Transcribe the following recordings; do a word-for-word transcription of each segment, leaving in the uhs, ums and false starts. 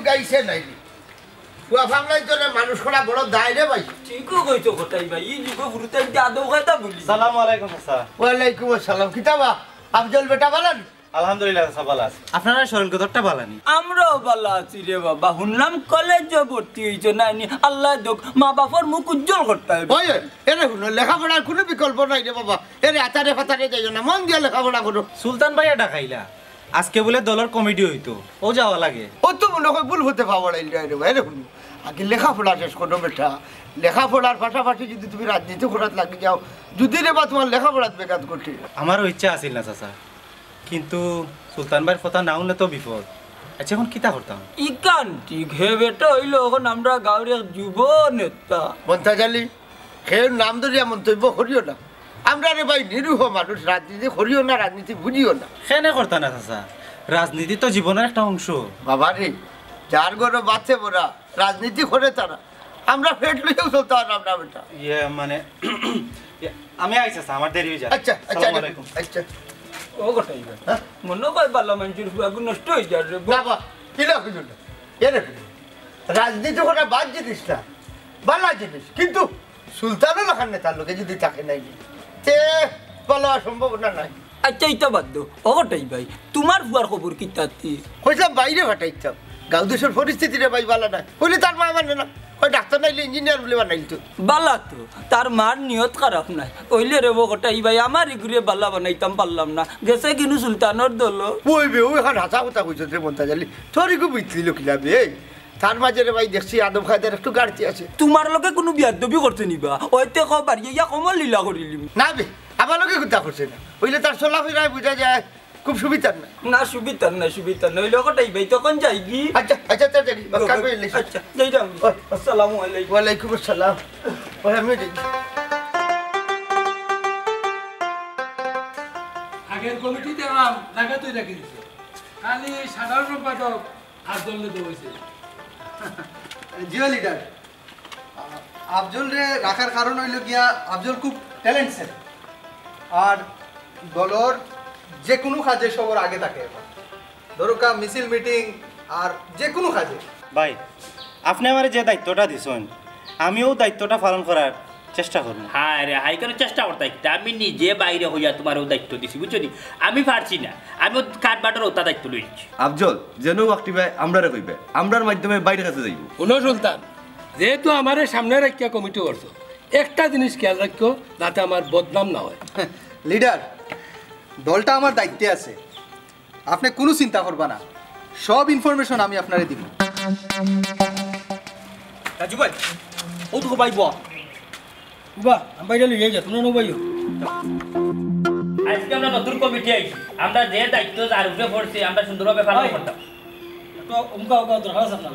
তাই সে নাইনি। পুয়া ফামলাই তোরে মানুষ করা বড় দায় রে ভাই। ঠিকও কইছো কটাই ভাই, ই যুগে হুরুতাইন আদব কায়দা ভুলি। সালামু আলাইকুম চাচা। ওয়ালাইকুম আসসালাম। কিতা বা? আফজল বেটা বালা নি? আলহামদুলিল্লাহ চাচা, বালা আছি। আপনারা শরীর কতটা বালা নি? আমরাও বালা আছি রে বাবা। হুনলাম কলেজো ভর্তি অইছো নাইনি, আল্লায় দেউক মা বাপর মুখ উজ্জ্বল করতা অইবো। ওই, ওই, এরে হুনো, লেখাপড়ার কুনু বিকল্প নাই রে বাবা। এরে আতারে ফাতারে যাইও না, মন দিয়া লেখাপড়া করো। সুলতান ভাইয়ে ডাকাইলা। আজকে বুলে দলর কমিটি অইতো, অউ যাওয়া লাগে। অউ তো মনো অয় ভুল পথে পা বাড়াইল রে ভাই, এরে হুনো। আগে লেখাপড়া শেষ করো বেটা। লেখাপড়ার পাশাপাশি যুদি তুমি রাজনীতি করাত লাগি যাও, যুদি রে বা তুমার লেখাপড়াত ব্যাঘাত ঘটে। আমারও ইচ্ছা আছিল না চাচা, কিন্তু সুলতান ভাইর কথা না হুনলে তো বিপদ। আচ্ছা, অখন কিতা করতাম? ইখান ঠিক, হে বেটা অইলো অখন আমরার গাউর এক যুব নেতা। মন্তাজ আলী, কেউর নাম ধরিয়া মন্তব্য করিও না। আমরা রে ভাই নিরীহ মানুষ, রাজনীতি করিও না, রাজনীতি বুঝিও না। কেনে করতা না চাচা, রাজনীতি তো জীবনর একটা অংশ। বাবা রে, যার ঘরো ভাতে ভরা, রাজনীতি করে তারা। আমরা পেট লইয়াও চলতাম পাররাম না বেটা। ইয়ে মানে, ইয়ে, আমি আইছি চাচা, আমার দেরি অই যায়। আচ্ছা, আচ্ছা, আসসালামু আলাইকুম। আচ্ছা। ও কটাই ভাই, হ্যাঁ? মনো অয় বালা মানষর পুয়াগু নষ্ট অই যার রে। না বা, কিলা কইলো না? এরে কইলো। রাজনীতি করা বাদ জিনিস না, বালা জিনিস, কিন্তু সুলতানর লাখান নেতার লগে যুদি থাকে নাইলে, তে বালা অওয়ার সম্ভাবনা নাই। আচ্ছা, ইতা বাদ দেও, ও কটাই ভাই, তুমার পুয়ার খবর কিতা তে? কইছলাম বাইরে ফাটাইতাম, গাঁও দেশর পরিস্থিতি রে ভাই বালা নায়, অইলে তার মায় মানে না, কয় ডাক্তার নাইলে ইঞ্জিনিয়ার বুলে বানাইলতো। বালা তো, তার মার নিয়ত খারাপ নায়, অইলে রে ও কটাই ভাই, আমার ইগুরে বালা বানাইতাম পারলাম না, গেছে কিনু সুলতানর দলো। ওই বে, অউ অখন হাছা কথা কইছস রে মন্তাজ আলী, তোর ইগু বিতলিলো কিলা বে? তার মাঝে রে ভাই দেখছি আদব কায়দার একটু ঘাটতি আছে। তুমার লগে কুনু বিয়াদবি করছে নি বা? অইতে কও বাড়ি আইয়া কমল লীলা করিলিমু। না বে, আমার লগে কুন্তা করছে না। অইলে তার চলাফিরায় বুঝা যায় খুব সুবিধার না। না, সুবিধার না, সুবিধার না। অইলে ও কটাই ভাই, তখন যাইগি। আচ্ছা, আচ্ছা, আচ্ছা, যাইগি। বাস কাম করিলিস। আচ্ছা, যাইরাম। ওই। আসসালামু আলাইকুম। ওয়ালাইকুম আসসালাম। ওই, আমিও যাই। আগর কমিটিত জাগা তুই রাখি দিছস। খালি সাধারণ সম্পাদক আফজলরে দেওয়া অইছে। জি ও লিডার, আফজলরে রাখার কারণ অইলো গিয়া আফজল খুব talented। আর দলর যেকুনু কাজে সবর আগে থাকে অখন। ধরউক্কা মিছিল মিটিং আর যেকুনু কাজে। ভাই, আপনে আমারে যে দায়িত্বটা দিছইন, আমি অউ দায়িত্বটা পালন করার চেষ্টা করমু। হায় রে হায়, কেনে চেষ্টা করতায় কিতা? আমি নিজে বাইরে অইয়া তুমারে অউ দায়িত্ব দিছি, বুঝছো নি? আমি পারছি না, আমি অউ কাঠবাটর অতা দায়িত্ব লইছি। আফজল, যেন ওয়াক্তি ভাই আমরারে কইবে, আমরার মাধ্যমে বাইরের কাছে যাইবো। হুনো সুলতান, যেহেতু আমারে সামনে রাখিয়া কমিটি করছো, একটা জিনিস খেয়াল রাখিও, যাতে আমার বদনাম না অয়। লিডার, দলটা আমার দায়িত্বে আছে, আপনে কুনু চিন্তা করবা না, সব information আমি আপনারে দিমু। রাজু ভাই, ও তো ভাই বল। উবা, আমি বাইরে লইয়া যা, তুমরা নু বাইও। আজকে আমরা নতুন কমিটি আইছি, আমরা যে দায়িত্ব যার উপরে পড়ছে, আমরা সুন্দরভাবে পালন করতাম। একটু উমকা উমকা দরকার আছে আপনার।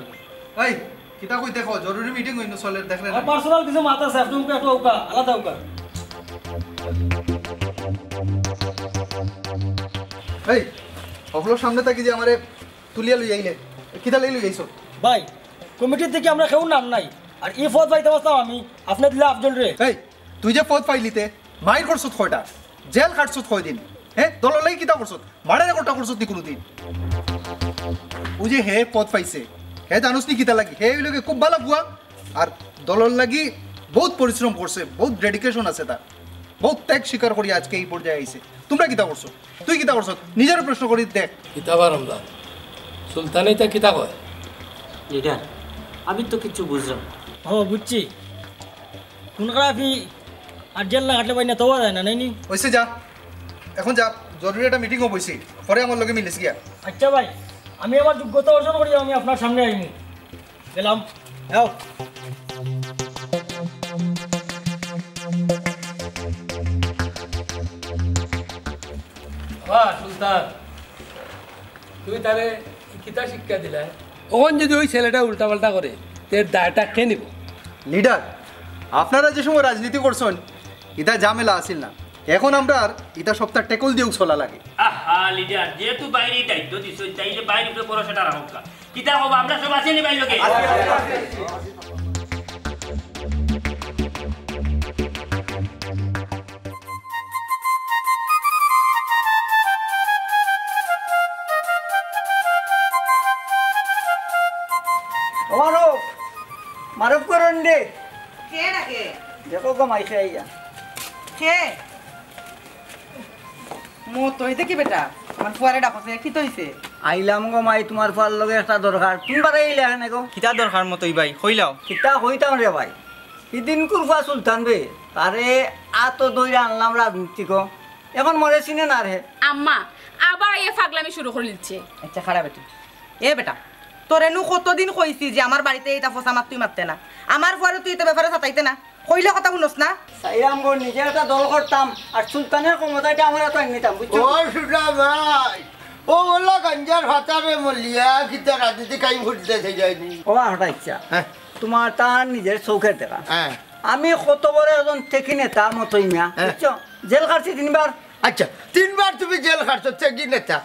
এই, কিতা কইতে কও? জরুরি মিটিং অইন্য চলের, দেখরে না। আমার পার্সোনাল কিছু মাত আছে, আপনে উমকা একটু উকা, আলাদা উকা। এই, হকলর সামনে থাকি যে আমারে তুলিয়া লই আইলে, কিতা লাগি লই আইছো? ভাই, কমিটির থাকি আমরা কেউ নাম নাই। আর ই পদ পাইতাম পারতাম আমি, আপনে দিলা আফজলরে। এই, তুই যে পদ পাইলিতে, মাইর করছত কয়টা? জেল খাটছত কয়দিন? হে, দলর লাগি কিতা করছত? মার্ডার একটা করছত নি কুনুদিন? অউ যে হে পদ পাইছে, হে জানোস নি কিতা লাগি? হে অইলো গি খুব ভালা পুয়া, আর দলর লাগি বউত পরিশ্রম করছে, বউত dedication আছে তার, বউত ত্যাগ স্বীকার করি আজকে ই পর্যায়ে আইছে। তুমরা কিতা করছো? তুই কিতা করছস? নিজরে প্রশ্ন করি দেখ। কিতা বা রমজান, সুলতানে ইতা কিতা কয়? লিডার, আমি তো কিচ্ছু বুঝলাম না। ও, বুঝছি। খুন খারাপি আর জেল না খাটলে ভাই না, তওবা যায় না, নাইনি? অইছে, যা, এখন যা, জরুরি একটা মিটিংও বইছি, পরে আমার লগে মিলিস গিয়া। আচ্ছা ভাই, আমি আমার যোগ্যতা অর্জন করি আমি আপনার সামনে আইমু। গেলাম। যাও। বাহ, সুলতান, তুমি তারে কিতা শিক্ষা দিলায়? অখন যদি ওই ছেলেটা উল্টাপাল্টা করে, এর দায়টা কে নিব? লিডার, আপনারা যে সময় রাজনীতি করছইন, ইতা ঝামেলা আছিল না। এখন আমরার ইতা সবতা tackle দিয়াউ চলা লাগে। আহা, লিডার, যেহেতু বাইরে দায়িত্ব দিছইন, তাইলে বাইরে উপরে ভরসাটা রাখউক্কা। কিতা কবা, আমরা সব আছি নি ভাই লগে? মাই খাইয়া। কে? মতই দেখি বেটা, আমার ফুয়ারে ডাকছে, কিতা অইছে? আইলাম গো মাই, তুমার ফুয়ার লগে একটা দরকার। তুমি বারে আইলা কেনে গো? কিতা দরকার মতই ভাই, কইলাও। কিতা কইতাম রে ভাই, হিদিনকুর ফুয়া সুলতান বে, তারে আতো ধইরা আনলাম রাজনীতিক। অখন মরে চিনে না রে। আম্মা, আবার আইয়া ফাগলামি শুরু করি দিছে। আচ্ছা, খারাপ বেটি। এ বেটা, তোরে নু কতদিন কইছি যে আমার বাড়িতে ইতা ফছা মাত তুই মাততে না, আমার ফুয়ারে তুই ইতা ব্যাপারে সাতাইতে না। কইলে কথা হুনস না? চাইরাম গো, নিজে একটা দল করতাম, আর সুলতানের ক্ষমতাটা আমরা তো নিতাম, বুঝছো? ও সুরা ভাই, ও ওলা গাঞ্জার ফাতারে মলিয়া কিতা রাজনীতি কায়েম করতে চাই যায়নি। ও হঠাৎ ইচ্ছা। হ্যাঁ। তুমার তার নিজের চোখের দেখা। হ্যাঁ। আমি কত বড় একজন টেকি নেতা মতই মিয়া, হ্যাঁ। বুঝছো? জেল খাটছি তিনবার। আচ্ছা, তিনবার তুমি জেল খাটছো, টেকি নেতা।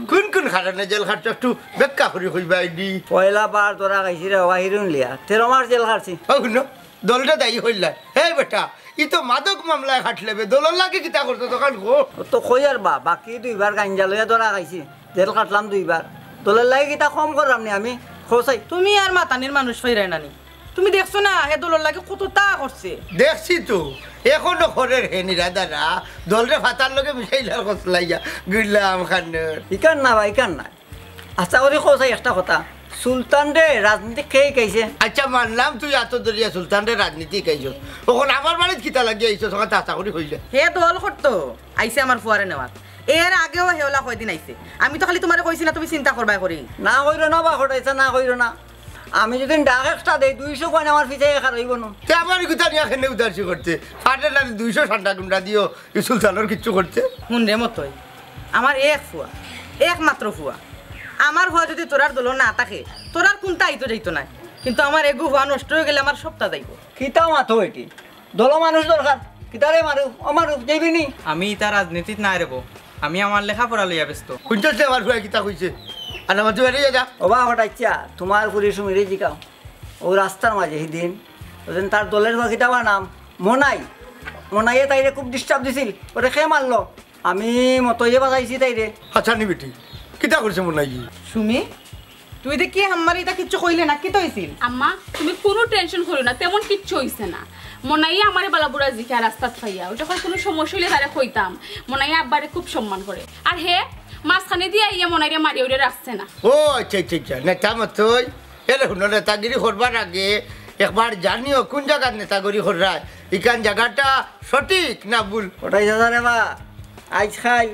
কোন কোন কারণে জেল খাটছো একটু ব্যাখ্যা করি কইবা এডি? পয়লা বার ধরা খাইছি রে বাবা, হিরুন লিয়া। তেরো মাস জেল খাটছি। ও হুনো, দলটা দায়ী হইলা। হে বেটা, ই তো মাদক মামলায় খাটলে বে, দলর লাগি কিতা করতো তখন গো? ও তো কই আর বা, বাকি দুইবার গাঞ্জা লইয়া ধরা খাইছি, জেল খাটলাম দুইবার। দলর লাগি কিতা কম করলাম নি আমি? খোসাই। তুমি আর মাতানির মানুষ ফিরায় নানি। তুমি দেখছো না, হে দলর লাগি কততা করছে? দেখছি তো, এখনো করের হে নিরাদারা, দলরে ফাতার লগে মিশাইলার কসলাইয়া, গুলাম খানর। ইকান না বা, ইকান না। আচ্ছা, ওরে কও চাই একটা কথা, সুলতানরে রাজনীতি কে শিখাইছে? আচ্ছা, মানলাম তুই আতো ধরিয়া সুলতানরে রাজনীতি শিখাইছস। অখন আমার বাড়িত কিতা লাগি আইছস, অখন তা আশা করি কইলে। হে দল করতো, আইছে আমার ফুয়ারে নেওয়াত। এর আগেও হে ওলা কয়দিন আইছে। আমি তো খালি তুমারে কইছি না, তুমি চিন্তা করবায় করি। না কইরো না বা, হঠাৎ না কইরো না। আমি যদি ডাক একটা দেই, দুইশো পয়েন্ট আমার পিছে একা রইব না। তে আমার গুতা নিয়া কেনে উদাসি করতে? ফাটে না দুইশো ঠান্ডা গুন্ডা দিও, ই সুলতানর কিচ্ছু করতে। হুন রে মতই, আমার এক ফুয়া, একমাত্র ফুয়া। আমার ফুয়া যদি তোরার দল না থাকে, তোরার কুনতা আইতো যাইতো নায়। কিন্তু আমার এগু ফুয়া নষ্ট হয়ে গেলে আমার সবটা যাইব। কিতা মাতো এটি? দল মানুষ দরকার। কিতারে মারু, ও মারু, যাইবি নি? আমি ইতা রাজনীতিত নাই রেবো। আমি আমার লেখাপড়া লইয়া ব্যস্ত। হুনছস নি আমার ফুয়ায় কিতা কইছে? আর আমার তুই বেরিয়ে যা। ওবা হঠাৎ ইচ্ছা, তুমার ফুরি সুমিরে জিকাও। ও রাস্তার মাঝে হিদিন, ওদিন তার দলের ফুয়া কিতা বা নাম? মনাই। মনাইয়ে তাইরে খুব disturb দিছিল। ওরে কে মারলো? আমি মতইয়ে বাজাইছি তাইরে। আচ্ছা নি বেটি, কিতা করছে মনাইয়ে? সুমি, তুই দে কি আম্মারে ইতা কিচ্ছু কইলে না, কিতা অইছিল? আম্মা, তুমি কুনু tension করিও না, তেমন কিচ্ছু অইছে না। মনাইয়ে আমারে বালা বুরা জিকায় রাস্তাত পাইয়া, ওটা কয় কুনু সমস্যা অইলে তারে কইতাম। মনাইয়ে আব্বারে খুব সম্মান করে। আর হে মাঝখানে দিয়া আইয়া মনাইরে মারিয়া উড়ে রাখছে না। ও আচ্ছা, আচ্ছা, আচ্ছা, নেতা মতই। এরে হুনো, নেতাগিরি করবার আগে একবার জানিও কুন জাগাত নেতাগিরি কররায়, ইখান জাগাটা সঠিক না ভুল। ওটাই দাদা রে বা, আইজকাইল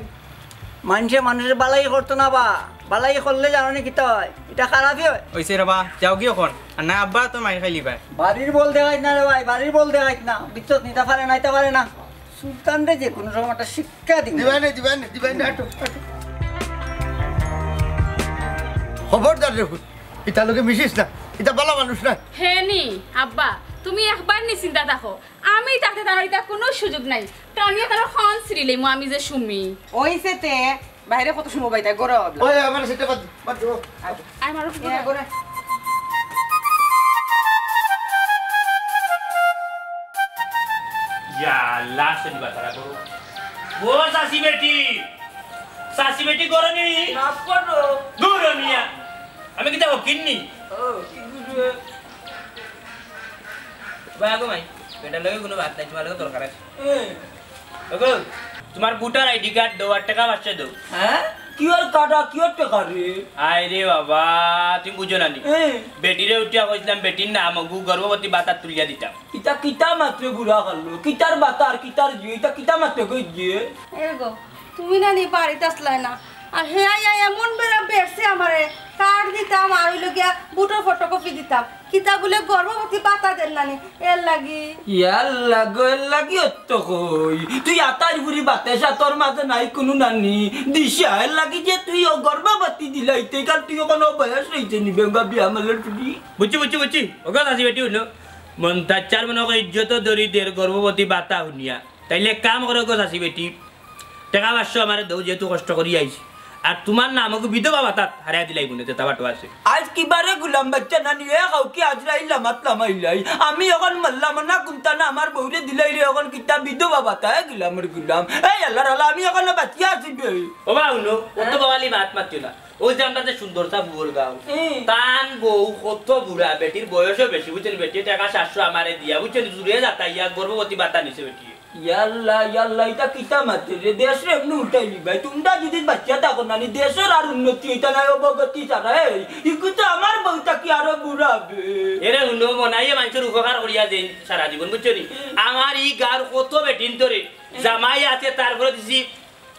মানষে মানুষরে বালাই করতো না বা, বালাই করলে জানো নি কিতা অয়? ইটা খারাপই অয়। অইছে রে বা, যাওগি অখন। আর না আব্বা তো মাইর খাইলিবায়। বাড়ির বল দেখাইত না রে ভাই, বাড়ির বল দেখাইত না। বুঝছস নি, ইতা পারে না, ইতা পারে না। সুলতানরে যে কুনু সময় একটা শিক্ষা দিমু। দিবানে, দিবানে, দিবানে, হাঁটো, হাঁটো। খবরদার রে পুত, ইতার লগে মিশিস না, ইতা বালা মানুষ নায়। হে নি, আব্বা, তুমি একবার নিশ্চিন্তা থাকো। আমি থাকতে তার ইতা কুনু সুযোগ নাই। টানিয়া তার হন ছিড়িলাইমু আমি যে সুমি। অইছে তে, বাইরে কত সময় বাইতে, গরো আবলা। ওই, আমার সেটা বাদ, বাদ দেবো। আয় মারো, এ, গরো। ইয়া আল্লাহ, শনিবার তারা গরো। ও চাচি বেটি, চাচি বেটি গরো নি? মাফ করো। দূর মিয়া, আমি কিতা হকির নি? ও, কি বুঝবে? ভাই আগো ভাই, বেটার লগে কুনু বাত নাই, তুমার লগে দরকার আছে। এ। ওগো, তুমার ভোটার আইডি কার্ড দেও আর টেকা পাঁচশো দেও। হ্যাঁ? কিওর কাটা, কিওর টেকা রে? আয় রে বাবা, তুমি বুঝো না নি? এ। বেটিরে উঠিয়া কইছিলাম, বেটির নাম অগু গর্ভবতী বাতাত তুলিয়া দিতাম। ইতা কিতা মাতরে বুড়া কালো, কিতার বাতা আর কিতার জিও, ইতা কিতা মাতরে কই জিয়ে? এ গো, তুমি না নি বাড়িত আছলায় না। আর হে আইয়া এমন বেড়া বেড়ছে আমারে, কার্ড দিতাম আর অইলো গিয়া ভোটর ফটোকপি দিতাম। কিতা বুলে গর্ভবতী বাতা দের নানি, এর লাগি। ইয়ার লাগো, এর লাগি অত কই। তুই আতার বুড়ি বাতাসা তোর মাঝে নাই কুনু নানি। দিশা, এর লাগি যে তুই ও গর্ভবতী দিলাইতে, কাল তুই অখন ও বয়স অইছে নি, বেঙ্গা বিয়া মালের ফুটি। বুঝছি, বুঝছি, বুঝছি। ওগো চাচি বেটি হুনো। মন্তাজ চার মনে কয় ইজ্জত দরি দের গর্ভবতী বাতা হুনিয়া। তাইলে এক কাম করো গো চাচি বেটি, টেকা পাঁচশো আমারে দেও, যেহেতু কষ্ট করি আইছি। আর তুমার নাম অগু বিধবা বাতাত হারাই দিলাই মনে, যেতা বাটো আছে। আইজ কিবারে গুলাম বাচ্চা নানি, এ খাও কি আজরাইল লামাত লামাইলাই। আমি অখন মরলাম না কুন্তা না, আমার বউরে দিলাই রে, অখন কিতা বিধবা বাতা, এ গুলামর গুলাম। এই আল্লাহর আল্লাহ, আমি অখন বাঁচিয়া আছি বে। ও বা হুনো, অত বাওয়ালি মাত মাতিও না। ওই যে আমরা যে সুন্দরতা পুকুর গাঁও, হুম। তান বউ কত বুড়া, বেটির বয়সও বেশি, বুঝছনি? বেটি টেকা সাতশো আমারে দিয়া, বুঝছনি? জুড়ে যাতা ইয়া গর্ভবতী বাতা নিছে বেটি। ইয়াল্লা, ইয়াল্লা, ইটা কিতা মাতে রে? দেশরে এমনে উল্টাইলি ভাই। তুমরা যদি বাচ্চা থাকো না নি, দেশর আর উন্নতি হইতা না, অবগতি ছাড়া। এই, ইগু তো আমার বউ থাকি আরো বুড়া হবে। এরে হুনো, মনাইয়ে মানুষের উপকার করিয়া যেইন সারা জীবন, বুঝছনি? হুম। আমার ই গাঁওর কত বেটিন তোরে, হুম। জামাই আছে, তারপরে দিছি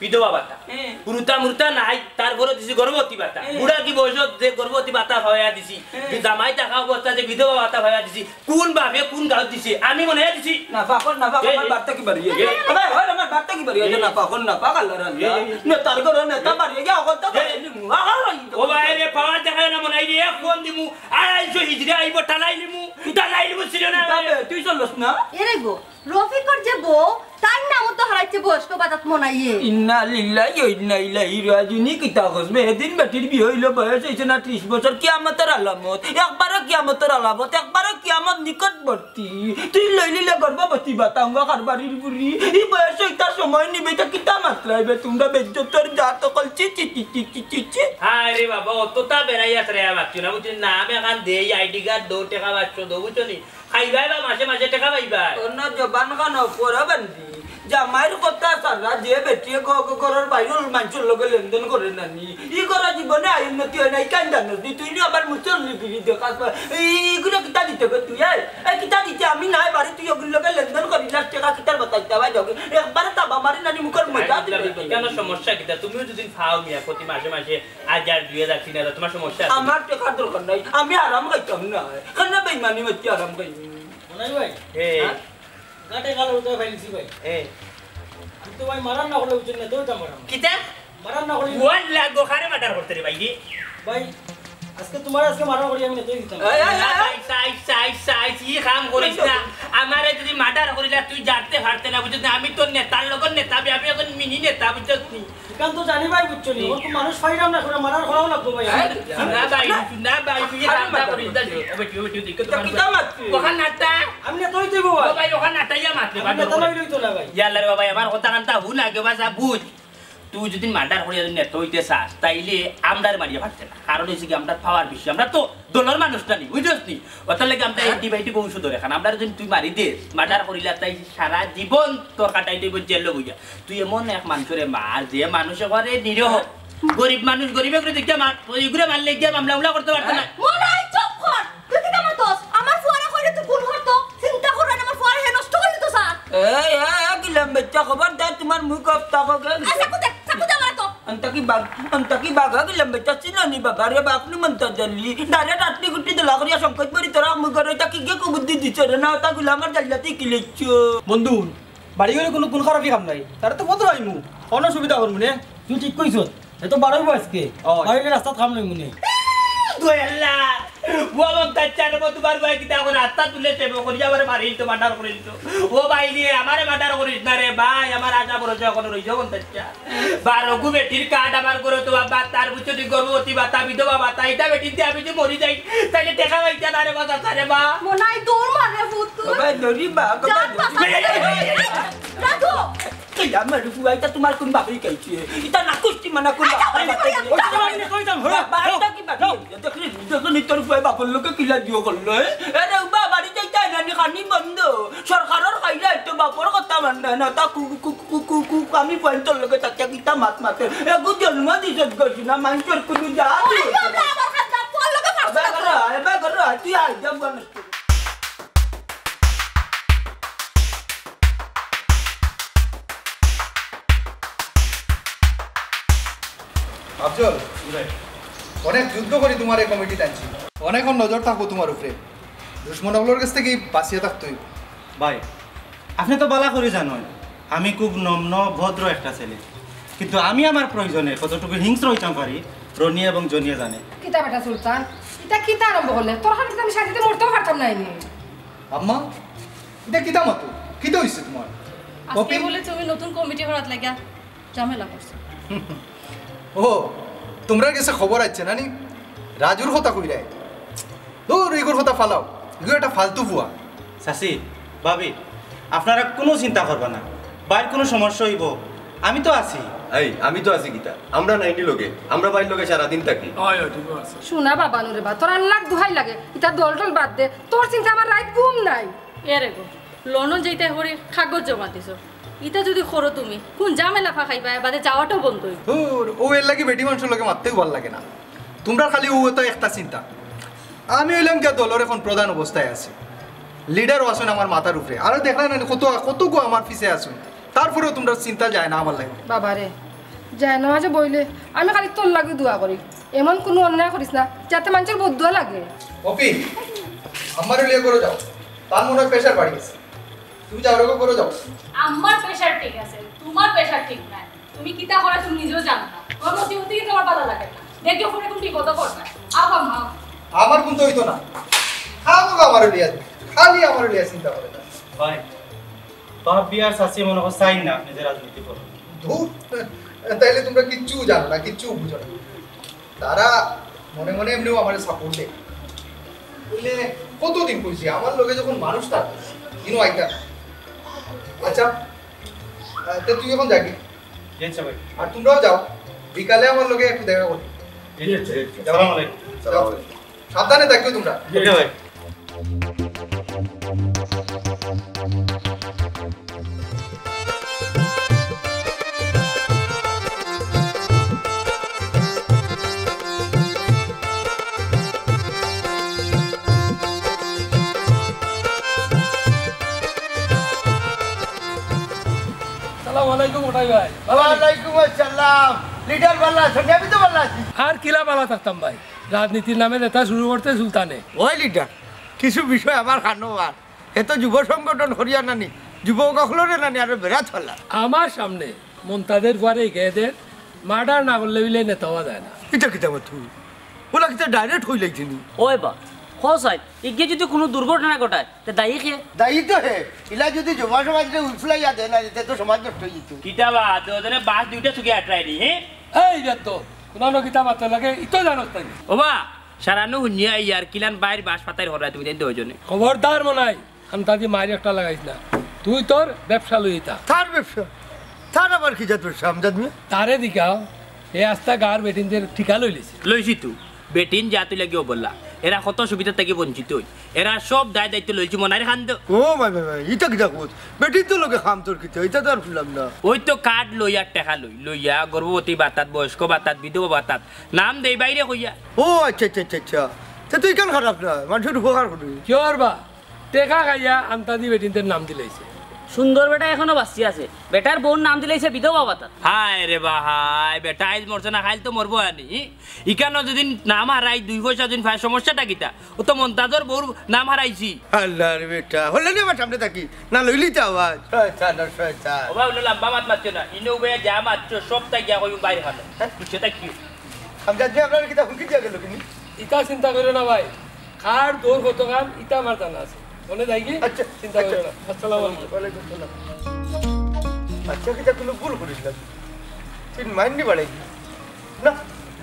বিধবা ভাতা। হুম। হুরুতা মুরুতা নাই, তারপরে দিছি গর্ভবতী ভাতা। হুম। বুড়া কি বয়সত যে গর্ভবতী ভাতা পাওয়া দিছি, হুম। যে জামাই থাকা অবস্থা যে বিধবা ভাতা পাওয়া দিছি, কোন বাপে কোন গাঁওত দিছে? আমি মনে হয় দিছি। না, ফাঁকর না, ফাঁকর, এ, আমার এ, বার্তা কি বাড়িয়ে এ, গেছে? এ, আবার, আবার আমার বার্তা কি বাড়িয়ে গেছে? এ, না, ফাঁকর না, ফাঁক আল্লাহর আল্লাহ। এ, এ, নেতার ঘরো নেতা এ, বাড়িয়ে গিয়া অকল তো এ, বাড়িয়ে নিমু। আবার ওই তো ও ভাই রে, পাওয়ার দেখা না মনে হয় রে, এক ফোন দিমু, আড়াইশো হিজড়া আইব, টালাই নিমু, টালাই নিমু ছিল না। তবে তুই চলস না? এরে গো, রফিকর যে বউ, তার নামও তো হারাইছে বয়স্ক বাতাত মনাইয়ে। ইন্না লিল্লাহি ওয়া ইন্না ইলাইহি রাজিউন। ই কিতা কস বে? এদিন বেটির বিয়া হইল, বয়স হইছে না ত্রিশ বছর, কিয়ামতর আলামত। একবারে কিয়ামতর আলামত, একবারে কিয়ামত নিকটবর্তী। তুই লইলিলে গর্ভবতী বাতাঙ্গ কারবারির বুড়ি। ই বয়স হইতার সময় নিবে, ইতা কিতা মাতরাইবে তুমরা বেইজ্জতর জাত অকল। ছি, ছি, ছি। হায় রে বাবা, অততা বেড়াইয়া ছেড়াইয়া মাতছু না, বুঝছস? নাম এখান দে, আইডি কার্ড দো, টেকা পাঁচশো দো, বুঝছস নি? খাইবায় বা মাসে মাসে টেকা পাইবায়। অন্য জবান খান অপরা বান্দি। জামাইর কথা ছাড়া যে বেটিয়ে গ-, গ-, ঘরর বাইরর মানষর লগে লেনদেন করে না নি। ই ঘরো জীবনে আয় উন্নতি হয় না, ই কান জানোস নি? তুই নি আবার মুসল্লি গিরি দেখাস বা। ই, ইগুরে কিতা দিতে গো তুই, এই? এই কিতা দিতে আমি নাই বাড়ি, তুই ওগুর লগে লেনদেন করিলাস, টেকা কিতার বাতাইতে ভাই যাও। একবারে তাবা মারি নানি মুখর মজা দিবে। কেন সমস্যা কিতা? তুমিও দুদিন খাও মিয়া, প্রতি মাসে মাসে হাজার, দুই হাজার, তিন হাজার, তোমার সমস্যা আছে? আমার টেকার দরকার নাই, আমি আরাম খাইতাম না। কেন বেইমানি মাতি আরাম খাইতাম? মনাই ভাই, এ। হ্যাঁ? গাটে গালো উঠে ফাইলছি ভাই। এ। আমি তো ভাই মারার না করলে উঠে না, দৌড়টা মারাম। কিতা? মারার না করলে ওয়ান লাখ গো, কারে মার্ডার করতে রে ভাই রে? ভাই, আজকে তোমার আজকে মারার করি আমি নেতই দিতাম। এই, এই, না এই, ভাই, সাইজ, সাইজ, সাইজ, ই কাম করিস না। আমারে যদি মার্ডার করিলা, তুই জানতে পারতে না, বুঝছস না? আমি তোর নেতার লগর নেতা, আমি, আমি এখন মিনি নেতা, বুঝছস নি? ইখান তো জানি ভাই, বুঝছো নি? হুম। ওর তো মানুষ পাইলাম না, করে মারার করাও লাগবো ভাই। হ্যাঁ? না ভাই, না ভাই, তুই আরে কামটা মাথা করিস না। ঠিক আছে। ও বেটি, ও বেটি, দেখো তো তোমার কিতা মারছে? ওখান নাটা। আমি নেতা হইতে হইবো ভাই। ও ভাই, ওখান নাটাইয়া মারতে আমি পারবো নেতা না। লই লইতো না ভাই। ইয়াল্লা রে বাবা, আমার কথা কানটা হুন আগে, বাসা বুঝ। তুই যদি মার্ডার করিয়া যদি নেতা হইতে চাস, তাইলে আমরারে মারিয়া পারতে না। কারণ হইছে কি, আমরা পাওয়ার বেশি, আমরা তো দলর মানুষ না নি, বুঝছস নি? ওটার লাগি আমরা এই ডিভাইডি বংশধর এখান। আমরা যদি তুই মারি দে, মার্ডার করিলা, তাই সারা জীবন তোর কাটাইতে হইব জেল বুঝা। তুই এমন এক মানুষরে মার, যে মানুষে করে নিরীহ। গরিব মানুষ গরিবে করে দেখতে মার, তুই এগুলো মারলে গিয়া মামলা উমলা করতে পারতো না। মনাই, চুপ কর। তুই কিতা মাতস? আমার ফুয়ারে কইলে তুই খুন করতো। চিন্তা করো না, আমার ফুয়ারে হে নষ্ট করে দিত স্যার। এই, এই, এই, গিলাম বাচ্চা, খবরদার তোমার মুখ অফ থাকো গে। আচ্ছা, কুদে, চাকু দে আমার তো। আন্তা কি বাঘ, আন্তা কি বাঘ, গিলাম বাচ্চা, চিনো নি বাবা রে, বাপ নু মন্তা জালি। ডাইরেক্ট আটটি গুটি দিলা করিয়া সংকট পড়ি তোরা মুখ করে, তা কি গে কুবুদ্ধি দিছে রে, না, তা গুলা আমার জালিয়াতি কি লিখছো? বন্ধু, বাড়ি ঘরে কোনো গুণ খারাপই কাম নাই। তারা তো বদলাইমু। অন্য সুবিধা করমু নে। তুই ঠিক কইছস। এ তো বারোই আজকে। ও। বাড়ির রাস্তাত কাম লইমু নে। দয়াল্লা। ও মন্তাজ চার মো তোমার ভাই কিতা এখন আত্মা তুলে সেবা করি আমারে মারিল তো মার্ডার করিল তো। ও ভাই রে, আমারে মার্ডার করিস না রে ভাই, আমার আশা ভরসা এখন রইছে মন্তাজ চার। বারো গু বেটির কার্ড আমার ঘরে তো বাবা, তার ভিতরে তুই গর্ভবতী বাতা, বিধবা বাতা, এটা বেটিতে আমি যে মরি যাই, তাইলে টেকা পাইতে না রে বাবা, রে বা। মনাই দৌড় মার রে ভূত তুই। বাবা, দৌড়ি বা, বাবা, জান দৌড়ি। বাঁচা। রাখো। এই আমার ফুয়া, এটা তোমার কোন বাপে খাইছে? এটা না কুষ্টি মানা কোন বাপে খাইছে? ওই তো আমি কইতাম, হ্যাঁ, বাবা, এটা কি বাপে? দেখলি, দেখলি, তোর ফুয়া বাপর লোকে কিলা দিও করলো, এ? আরে উবা, বাড়ি যাইতে না, নি খানি বন্ধ। সরকারর খাইলে তো বাপর কথা মানবে না, তা কু-, কু-, কু-, কু-, কু-, আমি পয়েন্টর লোকে তাকে কিতা মাত মাতে। এগু জন্ম দিছত গছি না, মানুষের কোনো জাত ওই নেই। তো আমরা আবার খাদ্য, তোর লোকে মারছে এবার না তো। করো, এবার করো, তুই আই যা বল। আফজল, অনেক যুদ্ধ করি তোমার এই কমিটি টানছি। অনেক নজর থাকবো তোমার উপরে। দুশমন অকলর কাছ থেকে বাঁচিয়া থাকতে হইব। ভাই, আপনি তো বালা করি জানেন, আমি খুব নম্র, ভদ্র একটা ছেলে। কিন্তু আমি আমার প্রয়োজনে কতটুকু হিংস্র হইতাম পারি, রনি এবং জনিয়ে জানে। কিতা বেটা সুলতান, ইতা কিতা আরম্ভ করলে? তোর হাতে তো আমি শান্তিতে মরতেও পারতাম না এনে। আম্মা, এটা কিতা মাতো? কিতা হইছে তোমার? আজকে কপি? বলে তুমি নতুন কমিটি করাত লাগিয়া ঝামেলা করছো। ও, তোমরার গেছে খবর আছে না নি? রাজুর কথা কইরায়। দূর, ইগুর কথা ফালাও। ইগু একটা ফালতু ফুয়া। চাচি, ভাবি, আপনারা কোনো চিন্তা করবা না। ভাইর কোনো সমস্যা হইব, আমি তো আছি। এই, আমি তো আছি কিতা? আমরা নাইনি লগে, আমরা ভাইর লগে সারাদিন থাকি। অয়, অয়, ঠিকও আছে। শুনা বাবা নুরে বা, তোর আল্লার দুহাই লাগে, ইতা দল টল বাদ দে, তোর চিন্তা আমার রাইত ঘুম নাই। এরে গো, লন্ডন যাইতে করি কাগজ জমা দিছো, ইতা যুদি করো তুমি, কুন ঝামেলা ফাকাইবা, বাদে যাওয়াটাও বন্ধ অইবো। ধুর, অউ এর লাগি বেটি মানষর লগে মাততেউ ভালা লাগে না। তুমরার খালি অউ এতা একটা চিন্তা। আমি অইলাম গিয়া দলর অখন প্রধান অবস্থায় আছি, লিডারও আছইন আমার মাথার উপরে, আরো দেখরায় না কত, কতগু আমার পিছে আছইন, তারপরেও তুমরার চিন্তা যায় না আমার লাগি। বাবারে, জায়নামাজো বইলে আমি খালি তোর লাগি দোয়া করি, এমন কুনু অন্যায় করিস না যাতে মানষর বদদোয়া লাগে। অপি, আম্মারে লইয়া ঘরো যাও, তার মনে অয় প্রেশার বাড়ি গেছে। তুমি যাও রে, ঘরো যাও। আমার প্রেশার ঠিক আছে, তুমার প্রেশার ঠিক নাই। তুমি কিতা করো তুমি নিজেও জানো না। তুমার মতি মতি কিন্তু আমার ভালা লাগে না। দেখিও পরে কুন বিপদো পড়তায়। আও আম্মা। আমার কুন্তা অইতো না। খামোখা আমারে লইয়া, খালি আমারে লইয়া চিন্তা করে না। ভাই, বাপ বিয়ার চাচি মনে অয় চাইন না আপনে যে রাজনীতি করইন। ধুর, তাইলে তুমরা কিচ্ছু জানো না, কিচ্ছু বুঝো না। তারা মনে মনে এমনেও আমারে সাপোর্ট দেয়। বুঝলে, কতদিন কইছি, আমার লগে যখন মানুষ থাকে, ইনো আইতা না। আচ্ছা, আহ, তে তুই অখন যাগি। জি আচ্ছা ভাই। আর তুমরাও যাও, বিকালে আমার লগে একটু দেখা করবে। জি আচ্ছা, জি আচ্ছা। যাও। সালাম আলাইকুম। যাও। সাবধানে থাকিও তুমরা। ওকে ভাই। আসসালামু আলাইকুম কটাই ভাই। ওয়ালাইকুম আসসালাম। লিডার ভালা আছো? আমি তো ভালা আছি। আর কিলা ভালা থাকতাম ভাই, রাজনীতির নামে যেতা শুরু করছে সুলতানে। ওই লিডার, কিছু বিষয় আমার কানো আর, হে তো যুব সংগঠন করিয়া নানি, যুবক অকলরে নানি আরো বেড়াত ফালা। আমার সামনে মন্তাজর ফুয়ারে গেদের মার্ডার না করলে অইলে নেতা অওয়া যায় না। ইতা কিতা মাতো? অলা কিতা ডাইরেক্ট কইলাইছে নি? ওই বা, হ সাইড, ইগে যুদি কুনু দুর্ঘটনা ঘটায়, তে দায়ী কে? দায়ী তো হে। ইলা যুদি যুব সমাজরে উলফুলাইয়া দেয় না, তে তো সমাজ নষ্ট অইযিতো। কিতা বা, দুইজনে বাস দুইটা চুকে আটরায় নি, হে? এই যে তো, কুনানো কিতা মাতো লাগে, ইতো জানোস তাই। ওবা, সারানু হুনিয়া ইয়ার কিলান বাইর বাস পাতাইর হরায় তুমি তাইন দুইজনে। খবরদার মনাই, আন্তাজি মারি একটা লাগাইস না। তুই তোর ব্যবসা লইয়া থা। তার ব্যবসা? তার আবার কি জাত ব্যবসা, আমজাদ মিয়া? তারে দিকাও, এ আস্তা গাঁওর বেটিনদের ঠিকা লইলিছে। লইছি তো, বেটিন জাতর লাগি অবলা। এরা কত সুবিধা থাকি বঞ্চিত অই। এরা সব দায় দায়িত্ব লইছি মনাইর কান্দো। ও ভাই, ভাই, ভাই, ইতা কিতা কস? বেটিন্তর লগে কাম তোর কিতা? ইতা তো আর হুনলাম না। ওই তো কার্ড লই আর টেকা লই, লইয়া গর্ভবতী ভাতাত, বয়স্ক ভাতাত, বিধবা ভাতাত, নাম দেই বাইরে কইয়া। ও আচ্ছা, আচ্ছা, আচ্ছা, আচ্ছা। তে তো ইখান খারাপ না, মানষর উপকার করি। কিওর বা? টেকা খাইয়া আন্তাজি বেটিন্তর নাম দিলাইছে। সুন্দর বেটা এখনো বাঁচি আছে, বেটার বউর নাম দিলাইছে বিধবা ভাতাত। হায় রে বা হায়, বেটা আইজ মরছে না, কাইল তো মরবো আনি। ইখানো যুদি নাম হারাই, দুই পয়সা যুদি পায়, সমস্যাটা কিতা? ও তো মন্তাজর বউর নাম হারাইছি। আল্লার বেটা, হলে নি আমার সামনে থাকি, না লইলি তো আওয়াজ। শয়তান, শয়তান। ওবা, অনো লম্বা মাত মাতিও না, ইনো উবাইয়া যা মাতছো, সবতা গিয়া কইমু বাইর খানো। হ্যাঁ? বুঝছো তা কি? আমজাদ মিয়া, আপনারে কিতা হুমকি দিয়া গেলো কিনি? ইতা চিন্তা করিও না ভাই, কার দৌড় কতখান, ইতা আমার জানা আছে। মনে যাই কি? আচ্ছা, চিন্তা আচ্ছা। করিও না। আসসালামু আলাইকুম। ওয়ালাইকুম সালাম। আচ্ছা, কিতা কুনু ভুল করিস না? তুই মাইন্ড নি বাড়াই। না,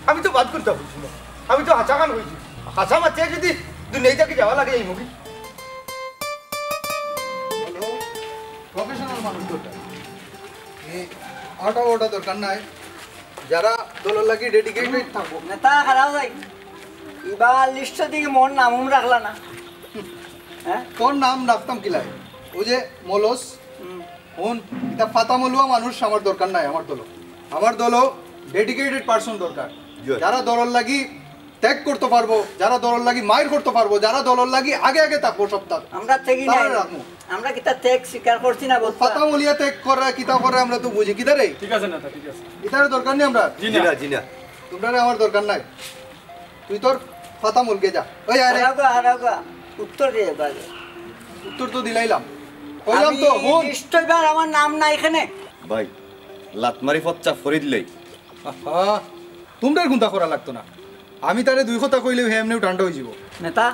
আমি তো বাদ করতে বলছি না। আমি তো হাছা খান হইছি। হাছা মাতিয়া যুদি দুনিয়া থাকি যাওয়া লাগে এই মুখে। ভালো প্রফেশনাল মানুষ দরকার। এই আটা ওটা দরকার নাই। যারা দলর লাগি ডেডিকেটেড থাকবো। নেতা খারাপ যাই। ইবার লিস্ট দিকে মোর নাম উম রাখলা না। হ্যাঁ? তোর নাম রাখতাম কিলাই? ওই যে মলস, হুম। হুন, ইতা ফাতা মলুয়া মানুষ আমার দরকার নাই আমার দলো। আমার দলো ডেডিকেটেড পারসন দরকার। জি। যারা দলর লাগি ত্যাগ করতে পারবো, যারা দলর লাগি মাইর করতে পারবো, যারা দলর লাগি আগে আগে থাকবো সপ্তাহ। আমরা ত্যাগী তারা নাই। রাখবো। আমরা কিতা ত্যাগ স্বীকার করছি না, বলতো? ফাতা মলিয়া ত্যাগ করা, কিতা করা আমরা তো বুঝি। কিতা রে? ঠিক আছে নেতা, ঠিক আছে। ইতারে দরকার নেই আমরা। জি না। জি না, জি না। তোমরা আমার দরকার নাই। তুই তোর ফাতা মলকে যা। ওই আরে। হারাগা, হারাগা। উত্তর দে এবার। উত্তর তো দিলাইলাম। কইলাম তো, আমি হুন। নিশ্চয় বার আমার নাম নাই এখানে। ভাই, লাত মারি ফচ্চা ফরিদ লই। আহা, তোমরার কুন্তা করা লাগতো না। আমি তারে দুই কথা কইলেউ হে এমনেউ ঠান্ডা অইযিবো। নেতা,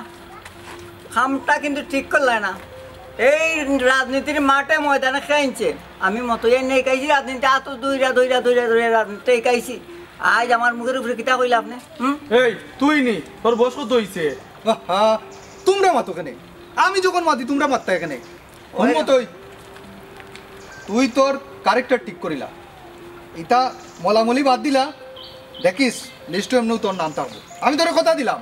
কামটা কিন্তু ঠিক করলায় না। এই রাজনীতির মাঠে ময়দানে কে আনছে? আমি মতইয়া নেই কাইছি রাজনীতি, আতো দইরা, দইরা, দইরা, দইরা রাজনীতি এই কাইছি। আইজ আমার মুখর উপরে কিতা কইলা আপনে? হুম? এই, তুই নি, তোর বয়স কত অইছে? আহা, তোমরা মাতো কেনে? আমি যখন মাতি, তোমরা মাততায় কেনে? ওই হুন মতই, তুই তোর ক্যারেক্টার ঠিক করিলা। ইতা মলামলি বাদ দিলা, দেখিস লিস্টো এমনেউ তোর নাম থাকবো, আমি তোরে কথা দিলাম।